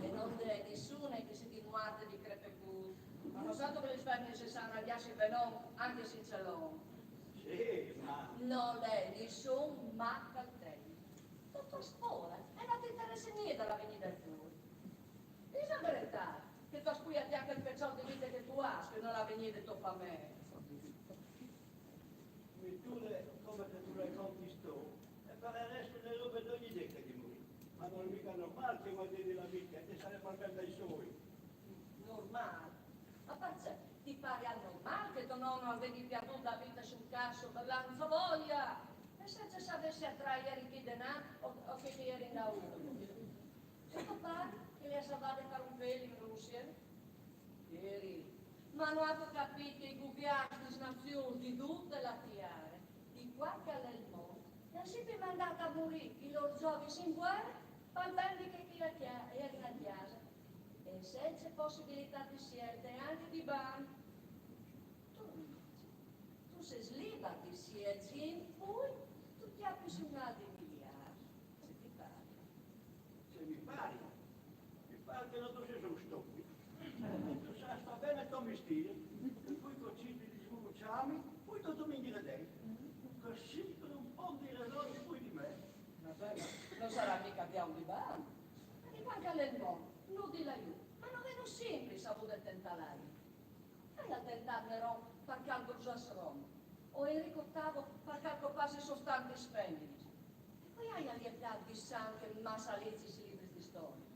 E no 'nd è nissune che e sedi muarte di crepepût. Ma no sâstu che lis feminis e san ragjâsi benon ancje cence l'om? Sì, ma... Nol è nissun ma che al teni. Tu tu âs pôre e no ti interesse nuie da la vignide altrui. Dîs la veretât, che tu âs plui a cjâf il peçot di vite che tu âs che no la vignide di tô famee. Mitude come che tu le contis tu, e pararès une robe di ogni dì che di murî. Ma nol è mighe normâl che un al vedi la vite e al sedi par ben dai sôi. Normâl? Ma parcè, ti parial normâl che to nono al vedi pierdût la vite sul cjasso, brulantsi voia, e cence savê se a trà a jerin chei denât o, o chei che a jerin daûr? E to pari, che le à salvade par un pêl in Russie? Ieri. Ma no âstu capît che i guviarts di nazions di dute la tiere, di cuant che al è il mont, i àn simpri mandât a murî i lôr zovins in vuere, pal ben di chei che a jerin a cjase, e cence pussibilitât di sielte e ancje di ban? Tu invezit, tu sês libar di sielzi e in plui tu cjapis un altri miliardo, ce ti pâr? Ce mi pâr? Mi pâr che no tu sês un stupit. Tu sâs fâ ben il to mistîr, e plui tu circhis di sbruciâmi plui ducj i miei ingredents. Cussì tu no poderis dî plui di me. Va ben, ma no sarà mighe diaul di ban. Ma di cuant che al è il mont, nudel aiut. Ma no vêno simpri savût tentâ la vite? Aial tentât Neron par che al brusàs Rome, o Enric ottav par che al copàs sôs tantis feminis. E po aial jetât di sanc e masse liçs lis libris di storie.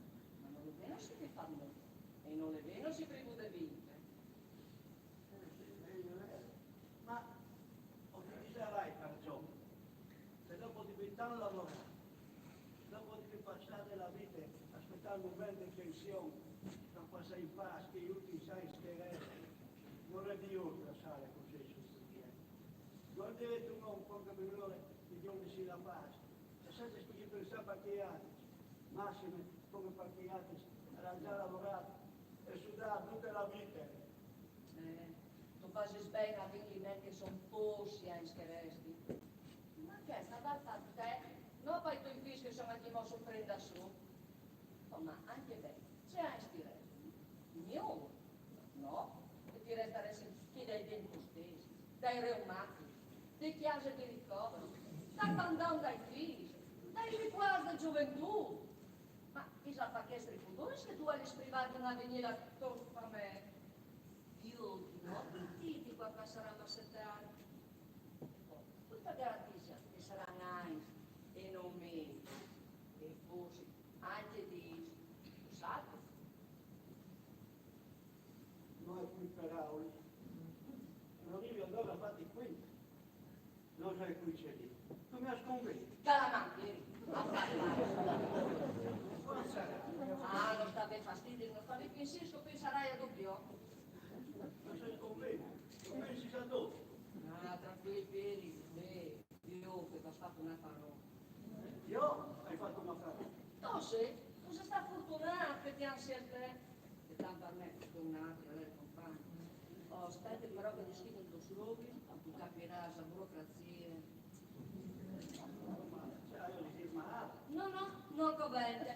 Ma no lu vêno simpri fat nô, e no le vêno simpri vude vincje. Ma o ti disarai parcè. Se dopo di vint'agns lavorâ, dopo di vê passade la vite a spietâ il moment de pension par passâ in pâs chei ultins agns che a restin, no resti altri che lasâ cussì sul suffiet. Guardarès un om cuant che al vûl di dôrmi in la pâs, e cence stâ a pensâ par chei altris, massime come par chei altris, al à za lavorât e sudât dute la vite. Eh, tu fasis ben a vê in ment che a son pôcs i agns che a restin. Ma chest al val par te, no pai toi fîs che a son ancjemò sufrint da sô. Oh, ma ancje ben, ce agns ti restin? Miôr? No, che ti restaressin chei dai dents postesi. dai reumatics, de cjasis di ricovero, dai bandon dai fîs, dai ricuarts de zoventût. Ma isal par chescj tripudonis che tu alis privât un avignî ator par me? Joi, no, ti, ti, cuant che al sarà masse tart. Tu tu garantissis che a saran agns e no mesi, e forsit ancje dîs, tu sâs? No ai plui peraulis. No rivi adore a fâti cuints. No sai cui ce dî. Tu mi âs convint. Cala man, Pieri. Cuant sarà? Ah, no sta vê fastidis, no sta vê pinsîrs, che o pensarai a dopio. Ma soi convint, tu pensis a dut. Ah, trancuil, Pieri, beh, jo che o ai fat un afar. Jo o ai fat un afar? Tu sì, tu sês stât fortunât che ti àn sielt te. E tant par me, fortunât, al è il compagn. Oh, spiete però che o discrìvi dôs robis, tu capirâs, la burocrazie. Ma ce, o ai di dî mâl? No, no, no covente.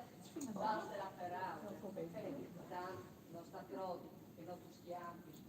Baste la peraulis. Eh, tant, no sta crodi che no tu scjampis.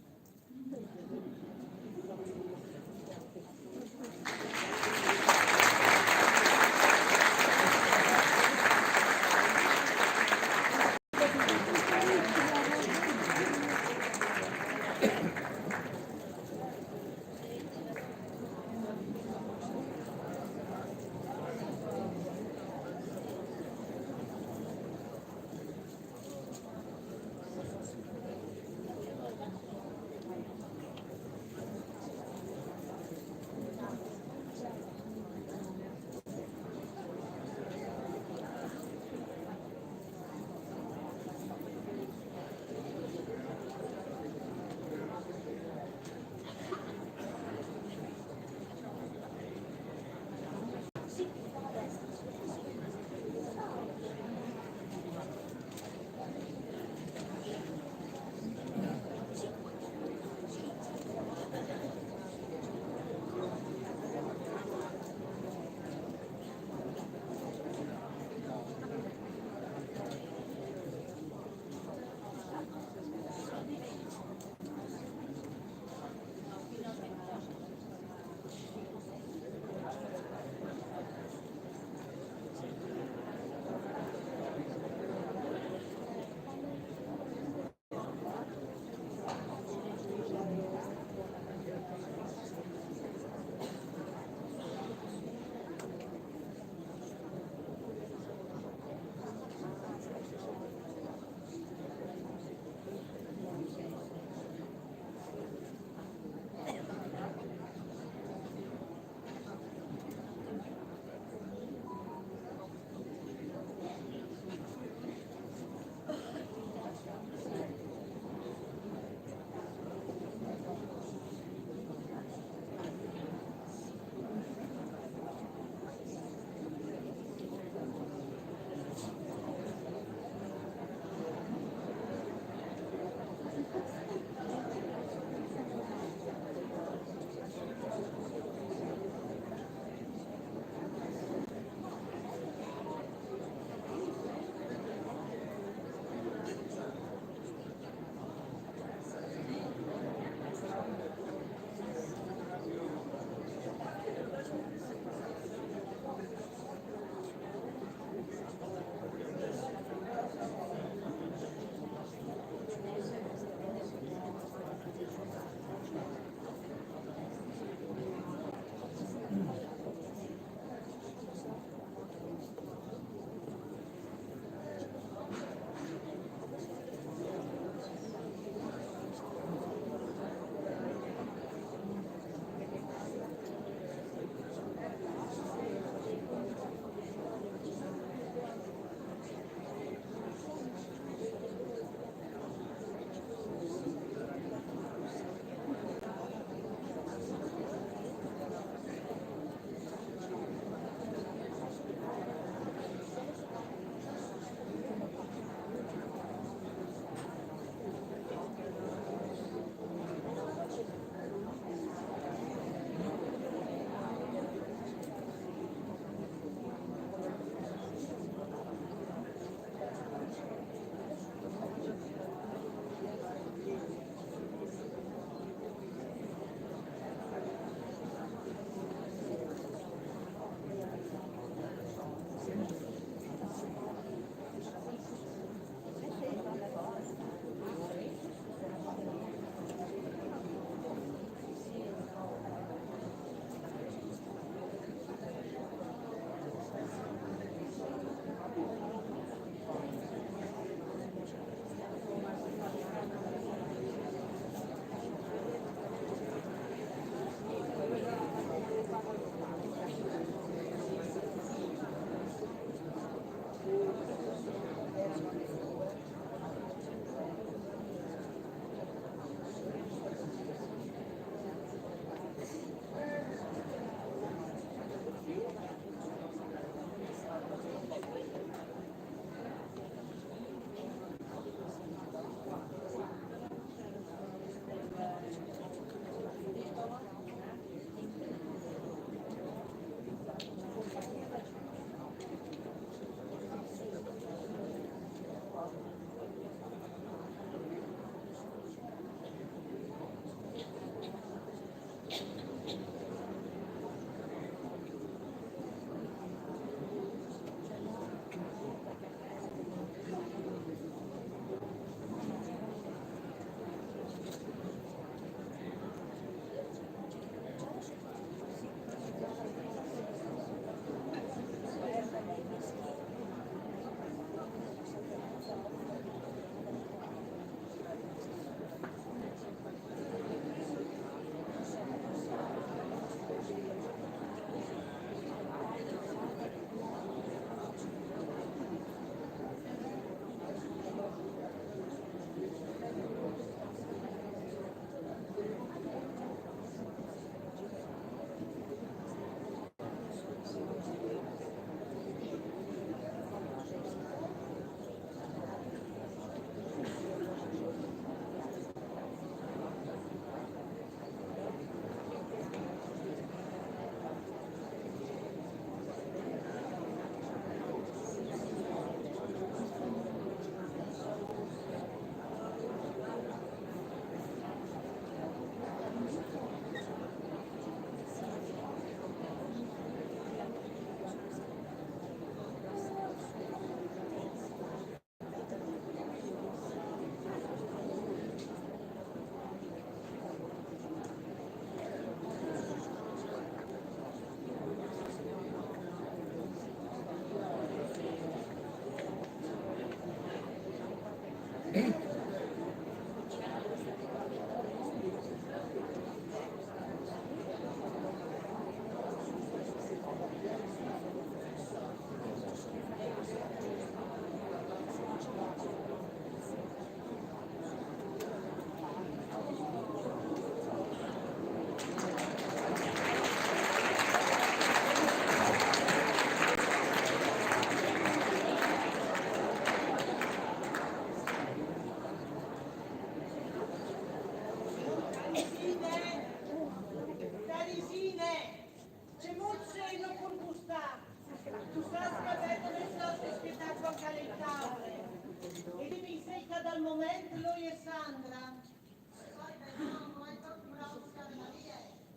Sandra.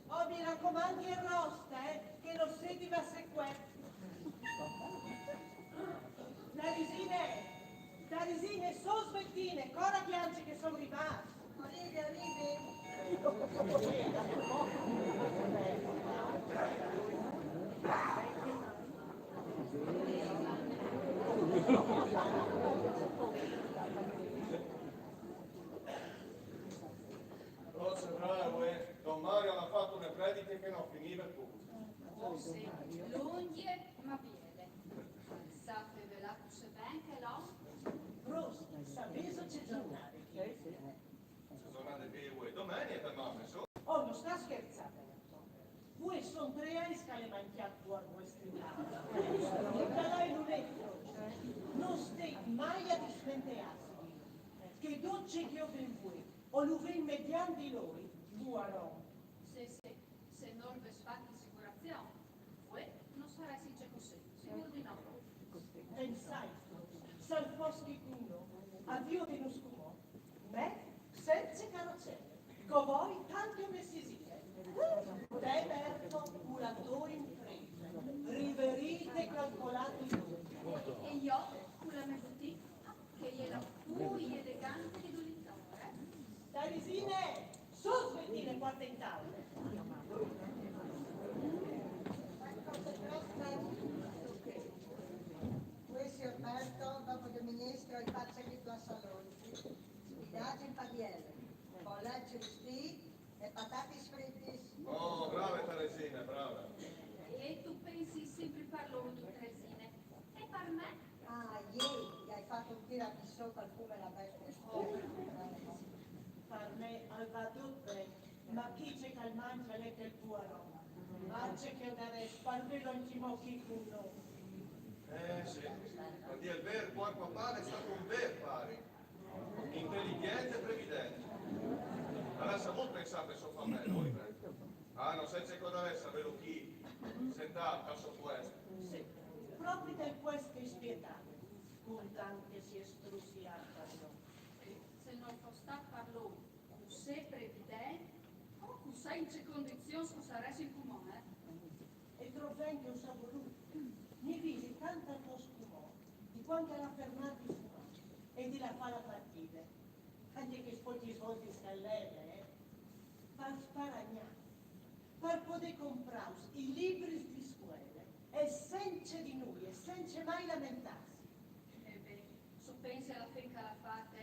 Oh, mi raccomandi, arrosta, eh, che non sedi ma se que. Tarisine, Tarisine, so sveltine, cora piange che son rivà. Arrivi, arrivi. Rosa, bravo, eh. Don Mario ha fatto una predica che non finiva più. Cose lunghe ma biele. Sapevela cusì ben che l'ho. Rosa, sapeso ce giornate che Se giornate che vuoi, domenica, mamma, so. Oh, non sta scherzando. Vuoi son tre anni che le mangiate fuori questi. Nicolai Lunetto, non stai mai a dismentearsi che dolce che io ben vuoi, o lo vin mediante di noi, buono. Se, se, se non ve fate assicurazione, voi non sarà since così, sicuro di no. Pensai, se al posto che uno, addio di uno scumo, me, senza carrozzelle, con voi tanto me si dice. Te, Berto, con la tua impresa, riverite calcolati tutti. E io, con la mia boutique, che è la più elegante di Dulitore. Tarisine, su, smettine, porta in tavola. Questo è Alberto, dopo del ministro, il pazzo di tua salute. Spinaci in padielle, pollecci ristì e patate fritte. Oh, brava Teresina, brava. E tu pensi sempre per loro, tu, Teresina. E per me? Ah, ieri hai fatto un tiramisù col fumo e la bestia. Per me al va tutto ben, ma chi c'è che al mangia l'è quel buono. Marce che adesso, parlo anche mo chi con noi. Eh sì, a dir il vero, Porco Pane è stato un vero pari. Intelligente e previdente. Avrà saputo pensare per sua famiglia, lui, eh. Ah, non senza cosa adesso, averlo qui, sentato al suo posto. Sì, proprio del questo ispietato, con tante si è strusiata, no? Se non fosse stato per lui, così previdente, o così in che condizioni saresti in comune? E troppo ben che ho saputo, mi vidi tanto al posto di quando era fermato in fumare e di la fare la partita. Anche che poi ti soldi scallere, eh? Per sparagnare, per poter comprare i libri di scuola e senza di noi e senza mai lamentarsi. E beh, se pensi alla fin che l'ha fatta,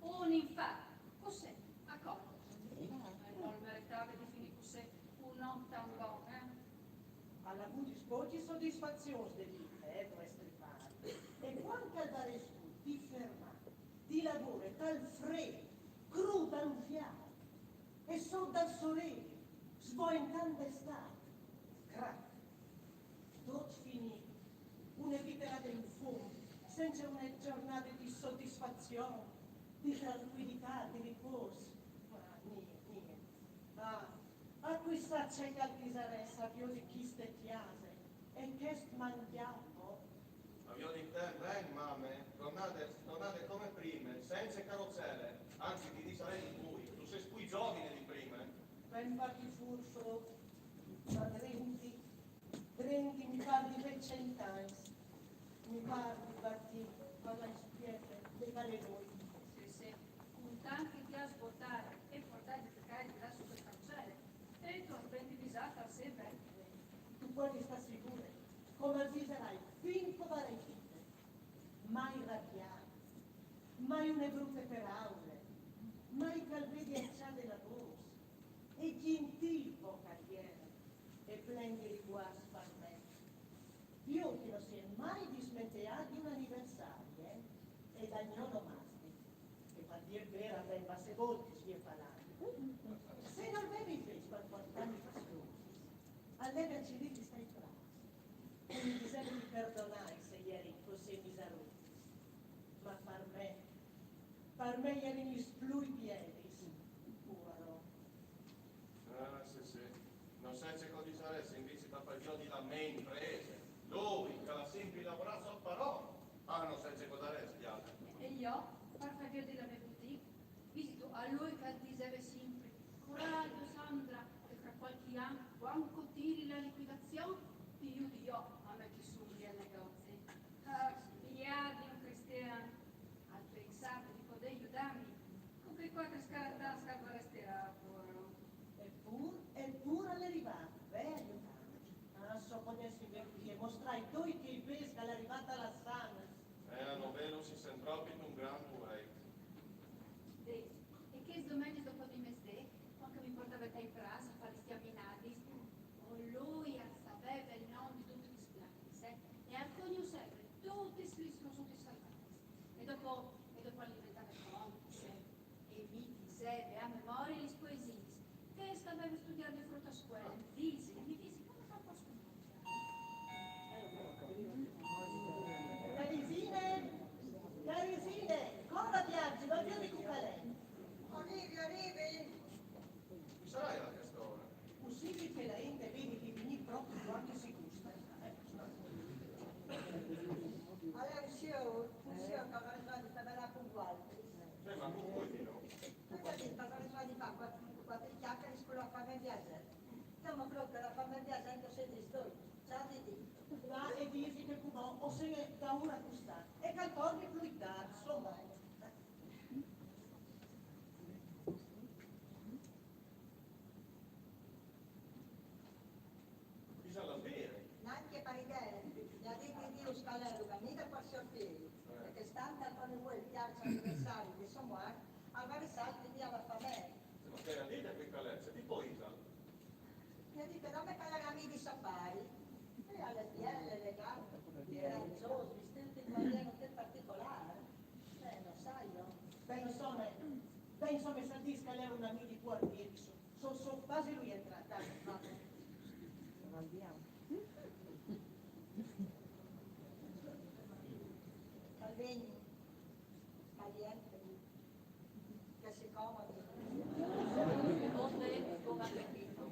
un infarto, così, a colpo. E non meritava di finire così, un uomo tan buono, eh? Alla avuto pochi soddisfazioni di vita, eh, vostri pari. E quando al daresco di fermare, di lavorare tal freddo, crudo, anfiato, e sotto al sole, sboentando d'estate, crac, tutto finito, una vita là in fondo, senza una giornata di soddisfazione, di tranquillità, di riposo. Ma niente, niente. Ah, a questa c'è che al disaressa più di chi ste chiase e che mangiamo. Ma io di te, ben, mamme, tornate, tornate come prima, senza carrozzelle, anzi ti disarei di più, tu sei più giovane di prima. Ben parti furfuro, ma drenti, drenti mi parli per cent'anni, mi parli parti per la spiete, le cale noi. Sì, sì, con tanti che ha svuotare e portare di cacare di là su le carcelle, e tu ben divisata sempre. Tu puoi stare sicuro, come diserai, fin poverete, mai rabiare, mai une brutte parole, mai che al vedi alzare la voce, e gentile vocaliere, e plen di riguardo per me. Io che non si è mai dismenteato di un anniversario, eh? E da gnolo masti, che per dir vera ben basse volte si è parlato. Se non avevi preso per portarmi fastidio, allora ci devi stare bravo. E mi dicevi di perdonare se ieri così miseroso. Ma per me, per me ieri mi splui piedi, povero. Ah, sì, sì. Non sai che cosa saresti invece da fare io di la mia impresa. Lui, che l'ha sempre lavorato sotto parola. Ah, non sai che cosa saresti, Diana. E io, per fare io di la mia boutique, Andiamo. Al vegni, al jentri, che si comodi. Buon appetito.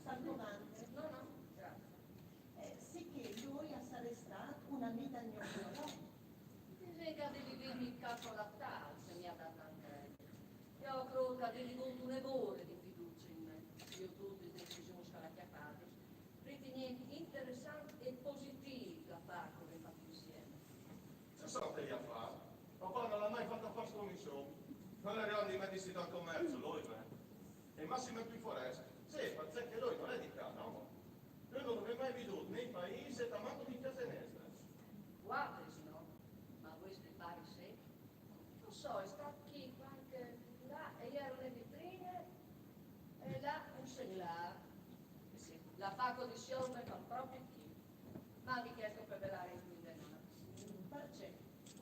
Salvo mande. No, no, grazie. Eh, sicché lui al sarès stât un amì dal gno cuaron. Disìn che al à di vivîmi il capolatâr, se mi à dât a intindi. Jo o crôt che al vedi vût une vore di fiducie in me. Jù dutes lis decisions che al à cjatadis, ritignìn interessant e positîf l'afâr che o vin fat insiemi. Ce soi jo a fâ? Papà nol à mai fat afârs cun nissun. Nol è rivât di me di citâ commerç, lui, eh. E massime plui forest. Sì, parcè che lui nol è di ca, no? Lui nol lu vin mai vidût, ni in paîs e tanmancul in cjase nestre. Vualtris no, ma vuestri paris sì. No sai, al è stât chi cuant che là e jere une vitrine e là un seglâr. Eh sì, l'afâr cun di siôr al me fâs propit chi. Ma di chest o fevelàrìn plui indenant. Parcè?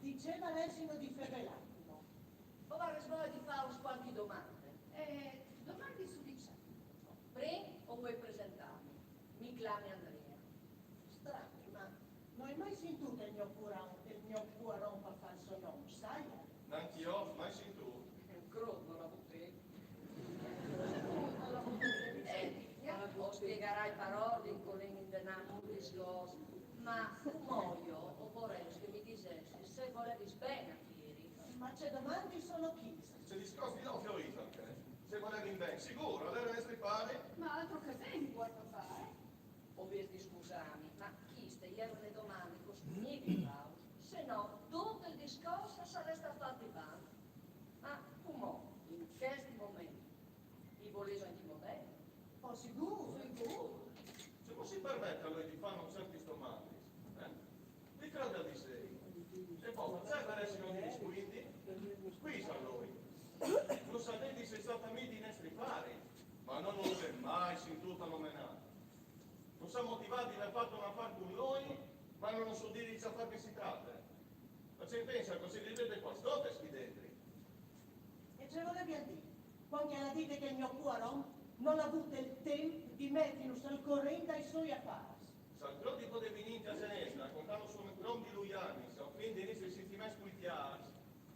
Di ce varessino di fevelâ, no? O varès voie di fâus cualchi domande. Eh, domande su di ce? Prin o vuei presentâmi? Mi clami Andrea. Strani, ma no ai mai sintût il gno cuaron, il gno cuaron par fâ il so non, sai? Nancje jo, mai sintût. Crôt, no la vûtu. Eh, o spiegarai par ordin, che o lin indenant il discors, ma cumò jo o vorès che mi disessis se o volevis ben a Pieri. Ma ce domandis sono chiste? Ce discors di là o fiorìs ancje? Se o volevin ben, sigûr, al jere nestri pari. Ma altri che ben, vuoi fâ? O vês di scusâmi, ma chiste e jere une domande che o scugnìs di fâus, se no dut il discors al sarès stât fat di bande. Ma cumò, in chest moment, i volês ancjemò ben? Oh, sigûr! Sigûr! Cemût si permet lui di fâ ciertis domandis, eh? Li credês di sì? E po, parcè varessino di rispuindi? Scusa lui. Nol sâstu di jessi stât amì di nestri pari, ma no lu vin mai sintût nomenâ. Nol sâstu di vê fat un afâr cun lui, ma no lu sâstu di ce afâr che si trate. Ma ce pensa, cussì li vede cuâs totis chi dentri. E ce volevi dî? Cuant che al à dit che il gno cuaron nol à vût il timp di metìnus al corent dai siei afârs. Se al crôt di podê vignî in cjase nestre a contânus un grom di lui annis, a ofindi i nestris sintiments plui cjârs,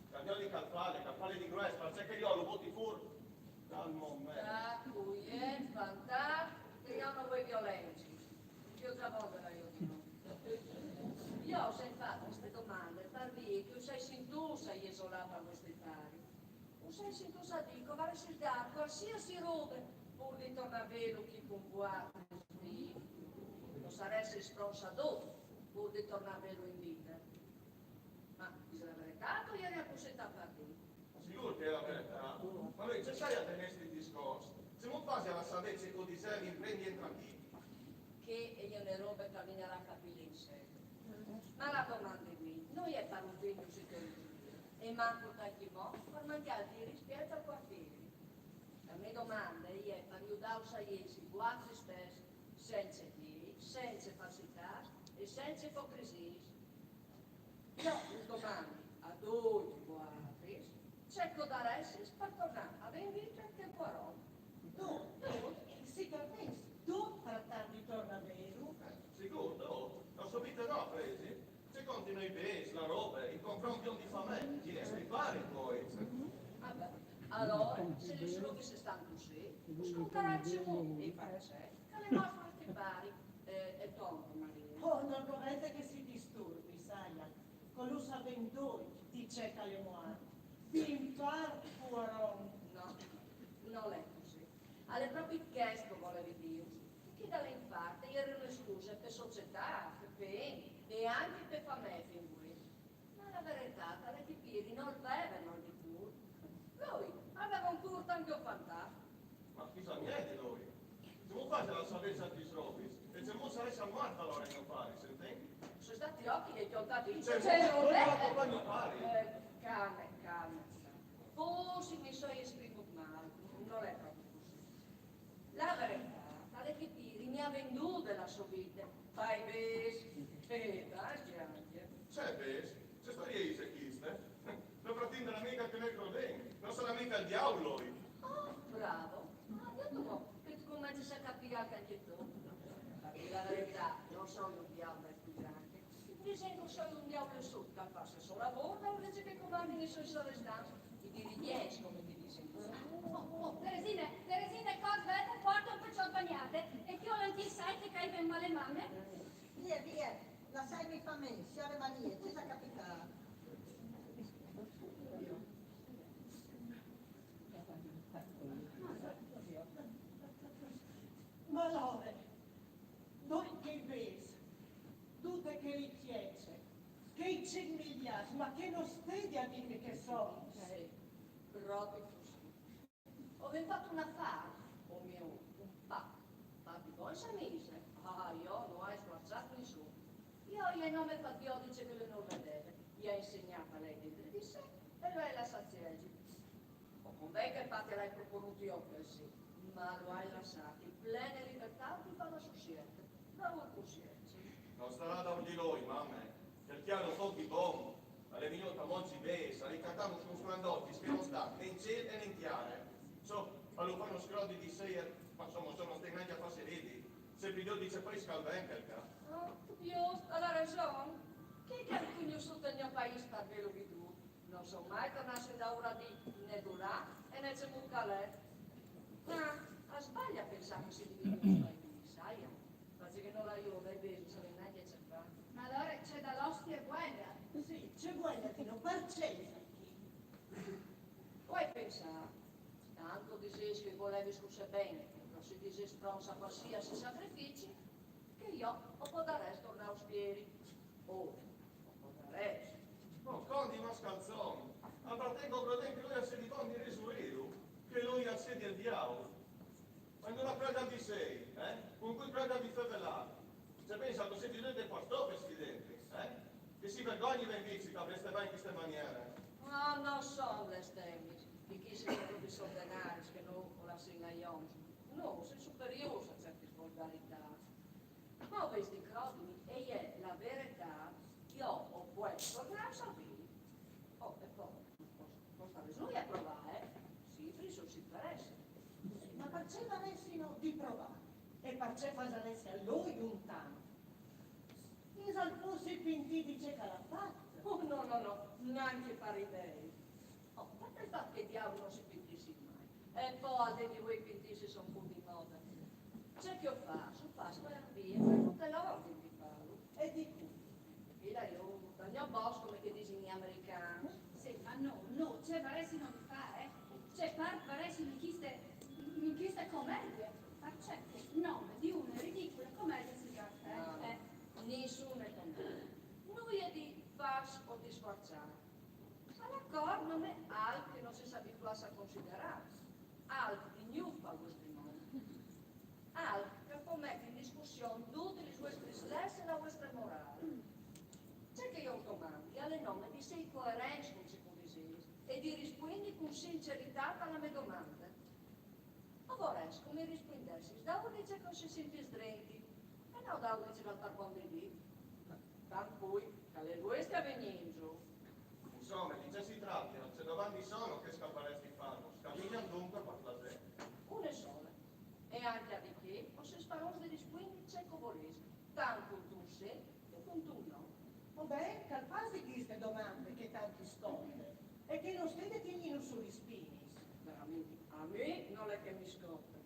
che al viodi che al fale, che al fale di grues, parcè che jo lu boti fûr dal moment. Tac, cuiet, fantac, che jo no vuei violencis. Che o ai za vot di dî jo di no. Jo us ai fat cheste domande par vê che us ai sintûts a jesolâ par vuestri pari. Us ai sintûts a dî che o varessis dât cualsiasi robe pûr di tornâ a vêlu chi cun vualtris. O saressis pronts a dut pûr di tornâ a vêlu in vite. Ma disês la veretât o jereis cussì tant par dî? Sigûr che e je la veretât. Ma lui ce sarial di nestri discors? Cemût fasìal a savê ce che o disevin prin di jentrâ chi? Chê e je une robe che al vignarà a capî in seguit. Ma la domande mê no je par un vin cusì che e mancul ancjemò par mancjâ di rispiet al cuartîr. La mê domande e je par judâus a jessi vualtris stes, cence dîs, cence falsitâts e cence ipocrisîs. Jo us domandi a ducj vualtris ce che o daressis par tornâ a vê in vite chel cuaron. Dut, dut, si capìs, dut par tant di tornâ a vêlu. Eh, sigûr, dut. La sô vite no, Fresi? Ce contino i bêçs, la robe, il confront biond di famee, i nestris paris po. Ah ben, alore, se lis robis a stan cussì, us contarai cemût e parcè che al è mort vuestri pari, eh, e tonte Marie. Oh, nol dovete che si disturbi, saia, che lu savìn ducj di ce che al è muart. Vin par cuaron. No, nol è cussì. Al è propit chest che o volevi dîus. Chê dal infart e jere une scuse pe societât, pe, pe int e ancje pe famee fin vuê. Ma la veretât al è che Pieri nol veve mâl di cûr. Lui al veve un cûr tant che un fantat. Ma scuse, miei di lui. Cemût fasìal a savê ciertis robis? E cemût saressial muart alore gno pari, sintìn? Soi stât jo che i ai cjolt a vite. Cioè, ce robe? Cemût, cemût, cemût, cemût, cemût, cemût. Calme, calme. Forsit mi soi esprimût mâl, nol è propit cussì. La veretât al è che Pieri mi à vendude la sô vite. Pai bêçs. Eh, dai, ancje. Ce bêçs? Ce storie ise cheste? No pretindal mica che nol crodìn. Nol sarà mica il diaul, lui. Oh, bravo. Ah, viôt mo che tu comencis a capî ancje tu. Dixen che o soi un diaul sot, che al fâs il so lavôr, daûr che al comandi i siei soldâts, i dirigjents, come che a disin. Oh, oh, Teresine, Teresine, cort, ve, te puarti un peçot bagnade, e ti o lancje il sait che o ai ben mâl mame. Vie, vie, lassaimi fâ a me, siaremarie, ce isal capitât? Ma alore, dulà che i vês dute chê ricjece, chei cinc miliarts, ma che no stedi a dîmi che solts? Eh, propit cussì. O vin fat un afâr, o mio, un pact, fat di bogns amîs. Ah, jo no ai sfuarçât nissun. Jo i ai nome fat viodi ce che lui nol vedeve, i ai insegnât a lei dentri di se e lu ai lassât sielzi. O conven che il pact lu ai proponût jo, chel sì, ma lu ai lassât in plene libertât di fâ la sô sielte, daûr che al sielzi. No starà daûr di lui, mame, chel cjâr al è fat di bon, al è vignût a mont di vês, al è ricatât cun splendôr, che no sta né in cîl né in tiere. Insome, al lu fâs scrodi di sêr, ma insome, no stoi nancje a fâsi ridi. Sâstu, jo o dîs, al fâs ben chel ca. Oh, just, al à reson. Chi che al à cognossût il gno paîs par vêlu vidût? No son mai tornâts daûr a dî né dulà e né cemût che al è. Ma al sbalie a pensâ che o sedi vignûts dai vês, sâstu? Parcè che no la jove, i vês, no savìn nancje ce fâ. Ma alore ce dà l'ostie vuele? Sì, ce vuele dî, parcè o sin chi? O ai pensât, tant che o disês che o volevis cussì ben, che o disês pronts a cualsisei sacrifici, che jo o podarès tornâ ostieri. Oh, o podarès. Oh, condi mascalzon! Al parcè che o crodìn che lui al sedi bon di risolvê, che lui al sedi il diaul. Ma cun la preda di sês, eh? Cun chê preda di fevelâ. Ce pensâstu, che o sedi doi pastorets chi dentri, eh? Che si vergognin ben vincj, che o blestemial in cheste maniere. Ma no son blestemis, che chi a son propit sordenaris che nô o lassìn ai oms. Nô o sin superiôrs a ciertis volgaritâts. Ma o vês di crodimi, e je la veretât, jo o pues tornâus a vê. Oh, e po, no starès nuie a provâ, eh? Simpri, se us interesse. Ma parcè varessino di provâ? E parcè fasaressino lui un tant? Isal pussii pentî di ce che al à fat? Oh, no, no, no, nancje par idee. Oh, ma il fat che i diaui no si pentissin mai. E po, al dì di vuê pentîsi a son pûr di mode. Ce che o fâs, o fâs par vie, par dut l'ordin di fâlu. E di cui? Di la jovut, dal gno boss, come che a disin i americans. Sì, ma nô, nô, ce varessino di fâ, eh? Ce part varessino in cheste, in cheste comedie? Parcè che nome di une ridicule comedie si trate, eh? Ah, eh. Nissune comedie. Nuie di fâs o di sfuarçâ. Al à cort nome alc che no si sedi abituâts a considerâ, alc di gnûf pal vuestri mont. Alc che al po meti in discussion dutis lis vuestris leis e la vuestre morâl. Ce che jo us domandi al è nome di sei coerents cun ce che o disês e di rispuindi cun sinceritât a la mê domande. O vorès che mi rispuindessis daûr di ce che us sintîs drenti, e no daûr di ce che al par bon di dî. Tant plui che al è lui che al ven in zû. Insome, di ce si trate? Ce domandis sono chês che o varès di fâus? Scambiìn duncje, par plasê. Une sole. E ancje a di chê o sês parôns di rispuindi ce che o volês, tant cuntun sì che cuntun no. O ben, che al fasi cheste domande che tant i scomode e che no stedi a tignîlu su lis spinis. Verementri, a mi nol è che mi scomode.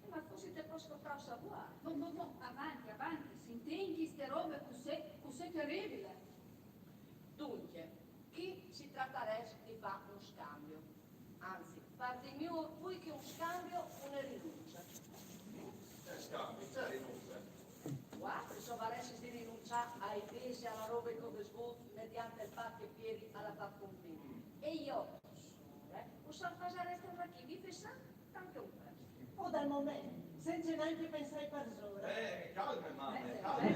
Eh, ma fossit par scotâ o savuâr. Bon, bon, bon, avanti, avanti, sintìn cheste robe cussì, cussì teribile. Duncje, chi si tratarès di fâ un scambi. Anzit, par dî miôr, plui che un scambi, une rinunce. Ce scambi? Ce rinunce? Vualtris o varessis di rinunciâ ai bêçs e a la robe che o vês vût mediant il pat che Pieri al à fat cun mi. E jo, sore, us fasarès tornâ chi, vi pensâ, tant che un pes. O dal moment, cence nancje pensâi parsore. Eh, calme, mame, calme.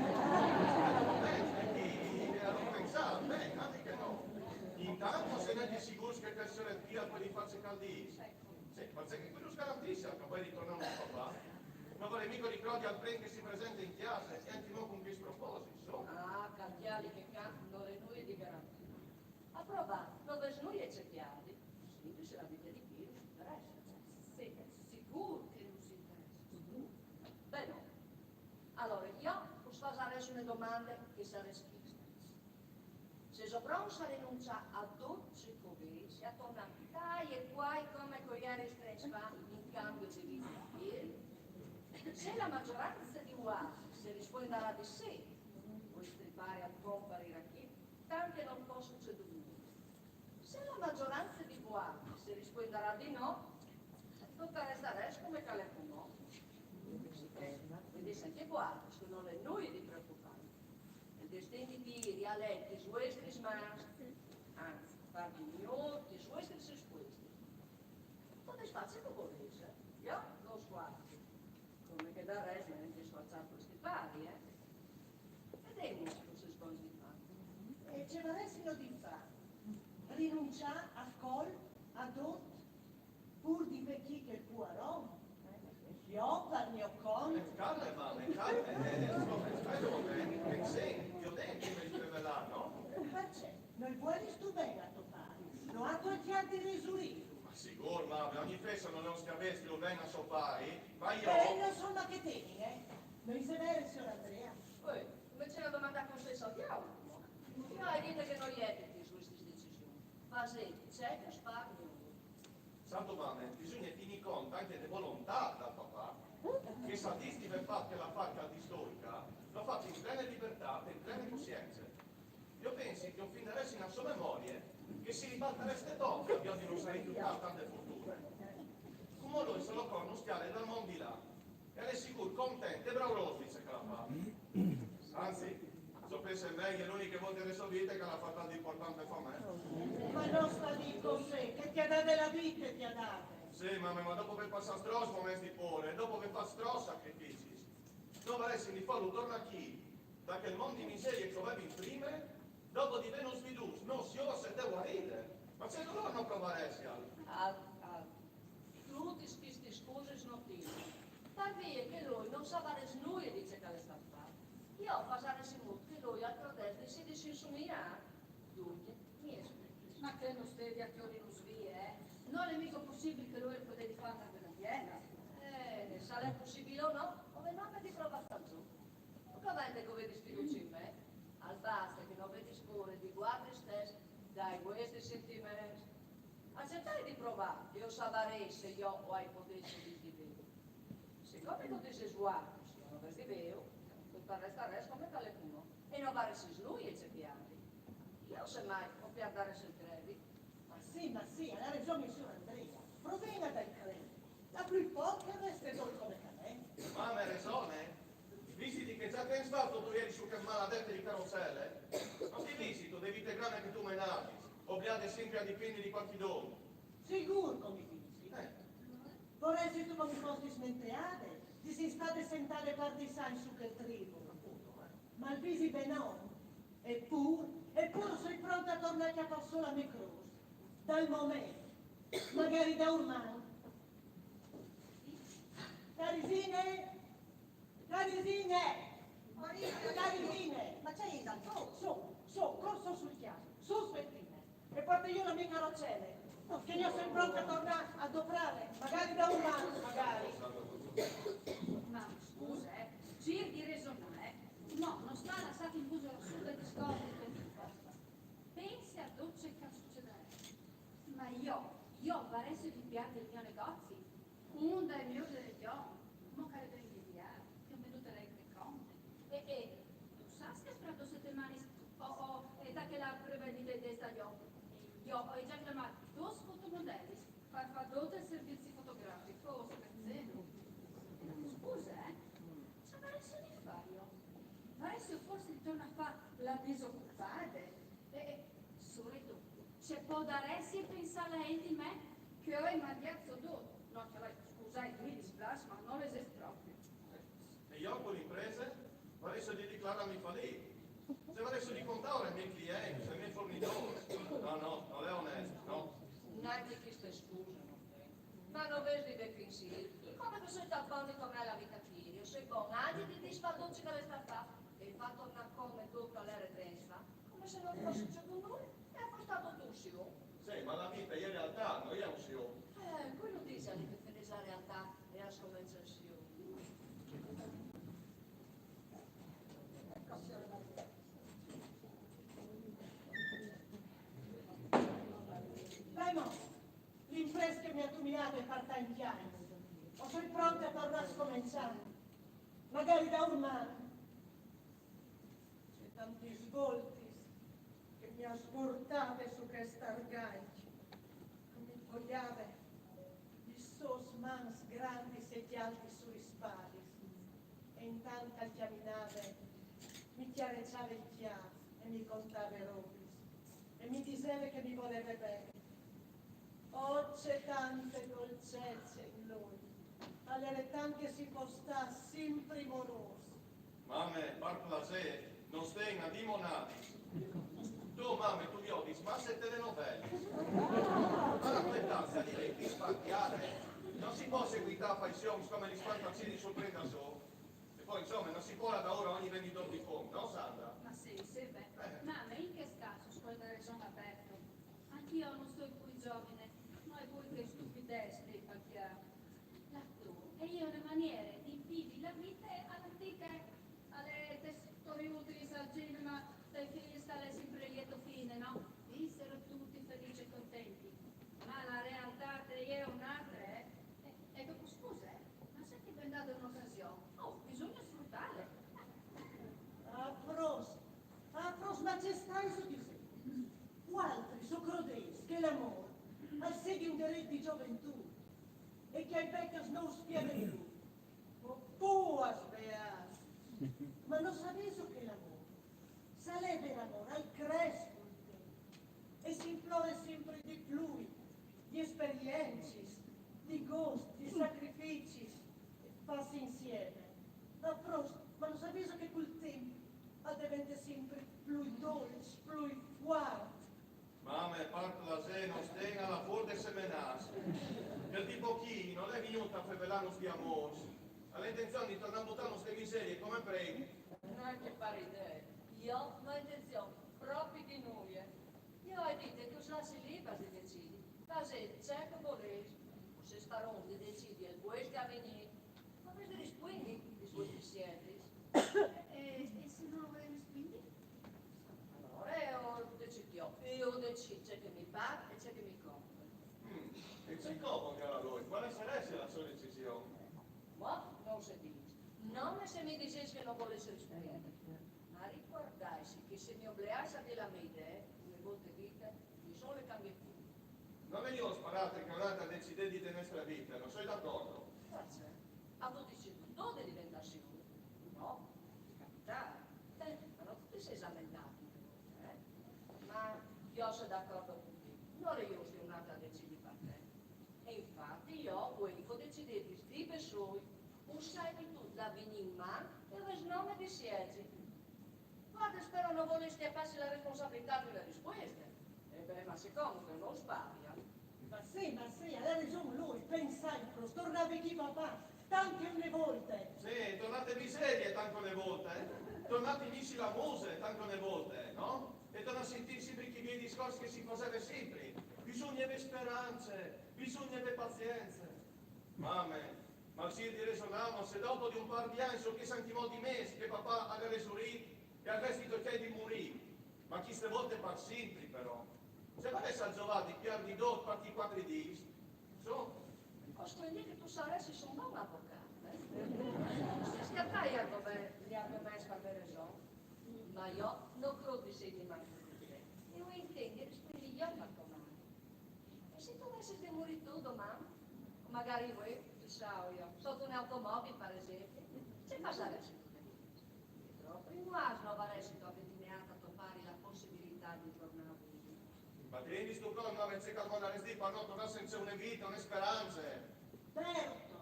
Eh, eh, eh, eh, pensâ, ben, anzit che no. Intant no si è nancje sigûrs che chel siôr Pieri al vûl fâ ce che al dîs. Sì, parcè che cui nus garantìs che o vûl ritornâ a papà? No varès mighe di crodi al prin che si presente in cjase, e ancjemò cun chest proposit, insome. Ah, cjalait che ca nol è nuie di garantît. A provâ, no vês nuie ce cjalâ. Simpri, se la vite di Pieri nus interesse. Sì, sigûr che nus interesse. Ben, no. Alore, jo us fasarès une domande che e sarès cheste. Se so pronts a rinunciâ a dut ce che o vês e a tornâ tai e cuai come che o jeris trê agns fa in cambi di vita. Se la majoranze di vualtris si rispuindarà di sì, o striparìs al pom par il rachì, tant che nol fos sucedût nuie. Se la majoranze di vualtris si rispuindarà di no, dut al restarès come che al è cumò. Cusì che, o dîs ancje vualtris che nol è nuie di preocupâ. Il destin di Piri al è tes vuestris mans, anzit, par di miôr, tes vuestris rispuestis. Podês fâ ce che o volês, jo no o sfuarzi. Come che dal rest no è sfuarçât par stripâi, eh? Vedemus ce che o sês bogns di fâ. E ce varessino di fâ? Rinunciâ a scolte, a dut, pûr di fâ chel puar om? Jo par gno cont. Eh, calme, mame, calme. Eh, insome, spete un moment, pensìn, viodìn come che al è, no? Parcè? No i vuelistu ben a to pari? No âstu cjatât di risulî? Ma sigûr, mame, ogni feste nol è un scjaveç, lu vin a so pari, ma jo... Eh, no, insome, che ti, eh? No isal vêr, siôr Andrea? Uè, come ce la domandâ consens al diaul? Jo o ai dit che no o jeti tes vuestris decisions. Fasêt ce che us pâr miôr. Sante mame, bisugne tignî cont ancje de volontât dal papà, che se al dîs di vê fat chel afâr che al distoi ca, lu à fat in plene libertât e in plene cussience. Jo o pensi che o findaressin a sô memorie, che si ribaltarès de bocje, al viodi di no vê rifiutât tante fortune. Cumò lui, se lu cont, nus cjale dal mont di là. E al è sigûr content e braurôs di ce che al à fat. Anzit, se o pense ben, e je la uniche volte de sô vite che al à fat alc di impuartant par me. Ma no sta dî cussì, che ti à dade la vite, ti à dade. Sì, mame, ma dopo vê passât trops moments di pôre, dopo vê fat trops sacrificis. No varessin di fâlu tornâ chi, da chel mont di miserie che o vevin prime, dopo di vênus viodûts nô siôrs e te guaride. Ma ce dolôr no provaressial? Al, al, Dutis chestis scusis no tirin. Par vie che lui no savarès nuie di ce che al è stât fat. Jo o fasarès in mût che lui al crodès di sì di si insumiâ. Duncje, mi spieghi. Ma che no stedi a cjodinus vie, eh? Nol è migo pussibil che lui al podedi fâ une bele biele. Eh, se al è pussibil o no, o vin nome di provâ a stâ zût. No covente che o vedis fiducie in me. Al baste che no vedis pôre di vualtris stes, dai vuestris sintiments. Acetait di provâ e o savarês se jo o ai podêt dî di vê. Sicome che o disês vualtris, se jo no ves di vê, dut al restarès come che al è cumò. E no varessis nuie ce piardi. Jo, se mai, o pierdarès il credit. Ma sì, ma sì, al à reson il siôr Andrea. Provìn a dâi credit. Al plui pôc al reste dut come che al è. Mame, al à reson, eh? Visiti che za che o stin fat dut il ieri su chê maladete di carocele? No ti visistu, de vite grane che tu menavis, obliade simpri a dipindi di cualchidun. Sigûr che o mi visi. Eh. Voressistu che o mi fos dismenteade, di sì stade sentade par dîs agns su chel tribul. Ma al visi ben, no? Epûr, epûr o soi pronte a tornâ a cjapâ sù la mê crôs. Dal moment, magari daurman. Teresine! Teresine! Maria, Teresine! Ma ce isal? Sù, sù, cor sù sul cjâf, sù, sveltine. E puarte jo la mê carocele, che jo o soi pronte a tornâ a doprâle, magari daurman, magari. Ma scuse, eh, cîr di resonâ, eh. No, no sta lassâti in buso sù dal discors di to amico. Pense a dut ce che al sucedarès. Ma jo, jo o varès di pierdi il gno negozi, un dai miôrs de region, mo che al è ben invidiât, che o àn vendût la Electricom. E, e, tu sâs che fra dôs setemanis o, o, e tache la prove di, di, di stagjon. Jo o ai za clamât dôs fotomodelis par fâ dut il servizi fotografic, o scherzìn? Scuse, eh? Ce varessi di fâ jo? Varessi forsit di tornâ a fâ la disocupade? E, e, sù e dut, ce podaressie pensâ la int di me, che o ai mangjât sù dut? No, cjalait, scusait, mi displâs, ma nol esist propit. E jo cu la imprese? Varessi di diclarâmi falît. Ce varessi di contâ ai miei clients, ai miei fornidôrs? No, no, nol è onest, no. Nancje cheste scuse no fâ. Ma no vês di vê pinsîr? Come che o soi tant bon di tornâ a la vite che o jeri, o soi bon ancje di disfâ dut ce che al è stât fat e fâ tornâ come dut al jere trê agns fa, come se nol fos sucedût nuie, e a fâ stâ dut un sium. Sì, ma la vite e je realtât, no je un sium. Eh, cui lu dîs che a finìs la realtât e a scomencis il sium? par tancj agns. O soi pronte a tornâ a scomençâ, magari daurman. Ce tantis voltis che mi à sburtade su chest argancj, che mi poiave lis sôs mans grandis e cjaldis su lis spalis, e intant che al cjaminave mi cjareçave il cjâf e mi contave robis, e mi diseve che mi voleve ben. Oh, ce tante dolcece in lui! Al jere tant che si pos stâ simpri morôs. Mame, par plasê, no sten a dî monadis. Tu, mame, tu viodis masse telenovelis. Par aspetâ, se li vedi spartiade. No si pos seguitâ paissions come lis fantasie di sul Prendasô. E po, insome, no si pol daûr ogni vendidôr di fom, no, Sandra? Ma sì, sì, beh. Eh. Mame, in chest câs tu âs reson, Alberto. Ancje jo no soi plui zovine, ma vuê ce stupidece di pacjâ. La to e je une maniere di vivi la vite a la antiche, a le storiutis, al cinema, tai fîs che al è simpri a lieto fine, no? Dissero tutti felici e contenti. Ma la realtât e je une altre, eh? E, e dopo, scuse, eh? Ma se ti ven dade une ocasion, oh, bisugne sfrutâle. Afrôs, afrôs, ma ce staiso disint? Vualtris o crodês che l'amôr al seghi un derêt di zoventût e che ai vecjos no us piaze plui? Oh, puars beâts! Ma no savêso che l'amôr, se al è vêr amôr, al cres cul timp e si implore simpri di plui, di esperiencis, di gust, di sacrificis, fats insiemi. Afrôs, ma no savêso che cul timp al devente simpri plui dolç, plui fuart? Mame, par plasê, no sten a la fûr di semenâ. Chel tipo chi nol è vignût a fevelânus di amôrs. Al à intenzion di tornâ a butânus te miserie come prin. No, ce par idee. Jo no ai intenzion propit di nuie. Jo o ai dit che us lassi libars di decidi. Fasêt ce che o volês. O sês parons di decidi il vuestri avignî. Ma o vês di rispuindi lis vuestris sieltis. E, e se no o volês rispuindi? Alore o decît jo. Jo o decît ce che mi pâr e ce che mi comode. Mm, e ce comode a lui? Cuale sarès la sô decision? Mo no se dîs. Nome se mi disês che no volês rispuindi. Ma ricuardaitsi che se mi obleais a dî la mê idee, une volte dite, nissun le cambie plui. No vegnistu par altre che une altre a decidedi de nestre vite, no soi d'acordo. Parcè? Âstu decidût tu di deventâ siôr? No, ti capitave. Eh, ma no tu ti sês lamentât, eh? Ma jo o soi d'acordo cun ti. Nol è just che une altre a decidi par te. E infati jo vuei che o decidês di bessôi, us ai metût l'avignî in man e o vês nome di sielzi. Vualtris però no volês cjapâsi la responsabilitât di une rispueste. E ben, ma sicome che no us pari, eh? Ma sì, ma sì, al à reson lui, pensait, afrôs, tornâ a viodi papà, tant che une volte. Sì, tornâ te miserie tant che une volte, eh? Tornâ a tignîsi la muse tant che une volte, no? E tornâ a sintî simpri chei viei discors che si faseve simpri. Bisugne vê sperance, bisugne vê pazience. Mame, ma si di reson, ma se dopo di un pâr di agns o sês ancjemò di mês che papà al è resurît e al vesti tocjâi di murî, ma cheste volte par simpri però. Ce varès a zovâ di pierdi dut par chei cuatri dîs? Su. O scomendii che tu saressis un bon avocât, eh? Se scjatai argoments, argoments par vê reson. Ma jo no crôt di sedi manco di te. E o intendi rispuindi jo, mi racomandi. E se tu vessis di murî tu doman? O magari vuê, chi sa jo, sot une automobil, par esempli? Ce fasaressistu? Propit un asno o varessis tu a vê dineât a to pari la pussibilitât di tornâ a vivi. Ma ti rendistu cont, mame, ce che al volarès dî par nô tornâ cence une vite, une sperance? Berto,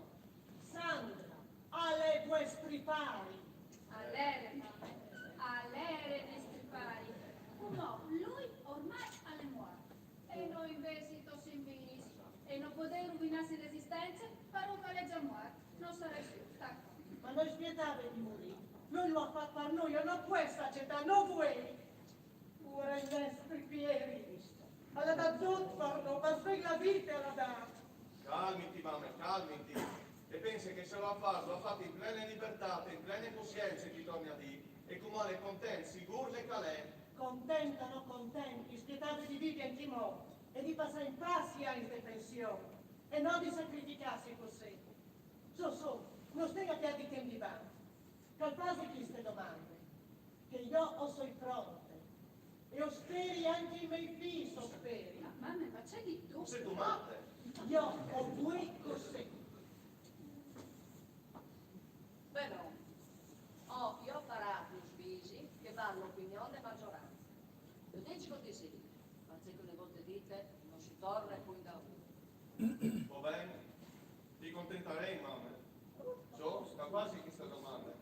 Sandra, al è vuestri pari. Al jere, mame, al jere nestri pari. Cumò lui ormai al è muart. E nô invezit o sin vîfs. E no podei ruvinâsi la esistence par un che al è za muart. No sarès just, tac. Ma no spietave di murî. Lui lu à fat par nô, jo no pues acetâ, no vuei. Pûr il nestri Pieris al à dât dut par nô, ma sven la vite al à dât. Calmiti, mame, calmiti. E pense che se lu à fat, lu à fat in plene libertât, in plene cussience, ti torni a dî. E cumò al è content, sigûr che al è. Content o no content, spietave di vivi ancjemò e di passâ in pâs i agns de pension. E no di sacrificasse cussì. Sù, sù, no stin a pierdi timp di bant. Che al fasi cheste domande, che jo o soi pronte. E o speri ancje i miei fîs, o speri. Ma, mame, ma ce dîstu? Sêstu mate? Jo o vuei cussì. Ben, o jo o farà dut ce che al val la opinion de maiorance. Jo o dîs cussì, parcè che une volte dite no si torne plui indaûr. Va ben, ti contentarìn, mame. Sù, che al fasi cheste domande.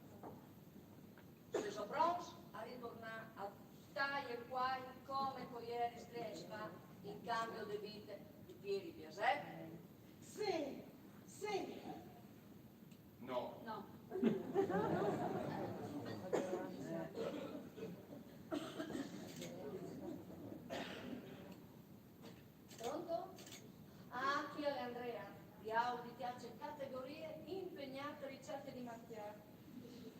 Se o soi pronts a riturnâ a stâi cuai come che o jeri trê agns fa, in cambi de vite di Pieri Blaset? Sì, sì. No. No. Pronto? Ah, chi al è Andrea, diaul di cjace in categorie, impegnât ae ricercje di Mattia.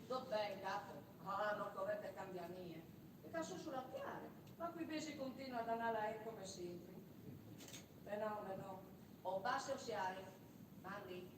Dut ben, gato? Ah, no ocor cambiâ nuie. E ca sù su la tiere, ma cui ben si continue a danâ la ete come simpri. Ben no, ben no. O basse o siare, mandi.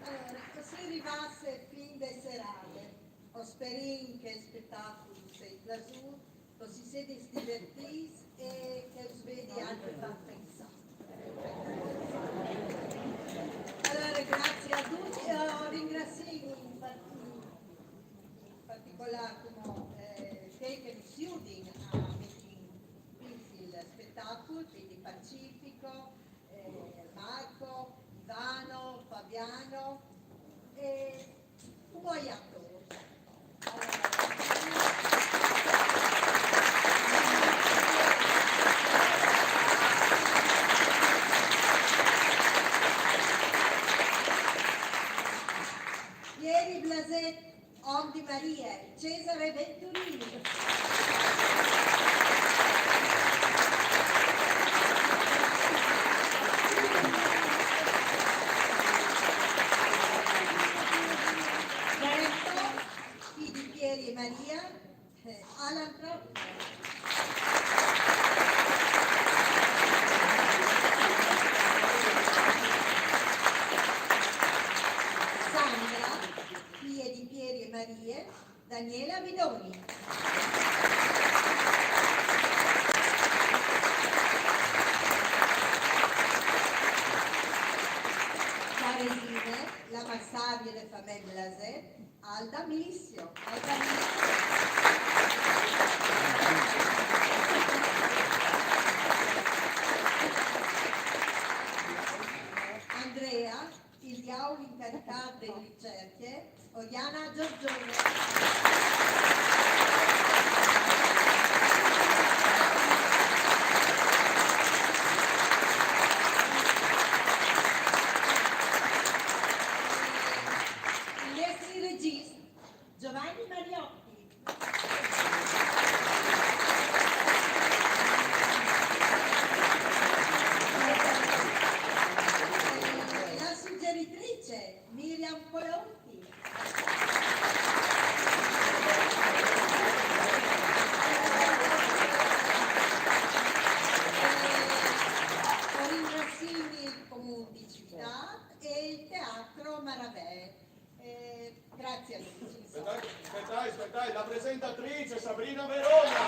Alore, o soi rivade a fin de serade. O sperìn che il spetacul us sei plasût, che us sedis divertîts e che us vedi ancje fat pensâ. Alore, graciis a ducj. O ringraciìn in par-, in particolâr, cumò, eh, chei che nus judin a meti in piè il spetacul, cuindi Pacifico, eh, Marco, Ivano, Fabiano e cumò i atôrs. Pieri Blaset, Om di Marie, Cesare Venturini. Roberto, fi di Pieri e Maria, eh, Alan Pro-, Sandra, fie di Pieri e Marie, Daniela Vidoni. Caresine, la marsavie de famee Blaset, Alda Milissio. Alda Milissio. Andrea, il diaul incaricât de ricercje, Oriana Giorgione. Il nestri regist, Giovanni Mariotti. La suggeritrice, Miriam Colombo. O ringraciìn il Comun di Civitât e il Teatro Maravee. Eh, graciis a ducj. Spetaii, spetaii, spetaii, la presentatrice Sabrina Verona.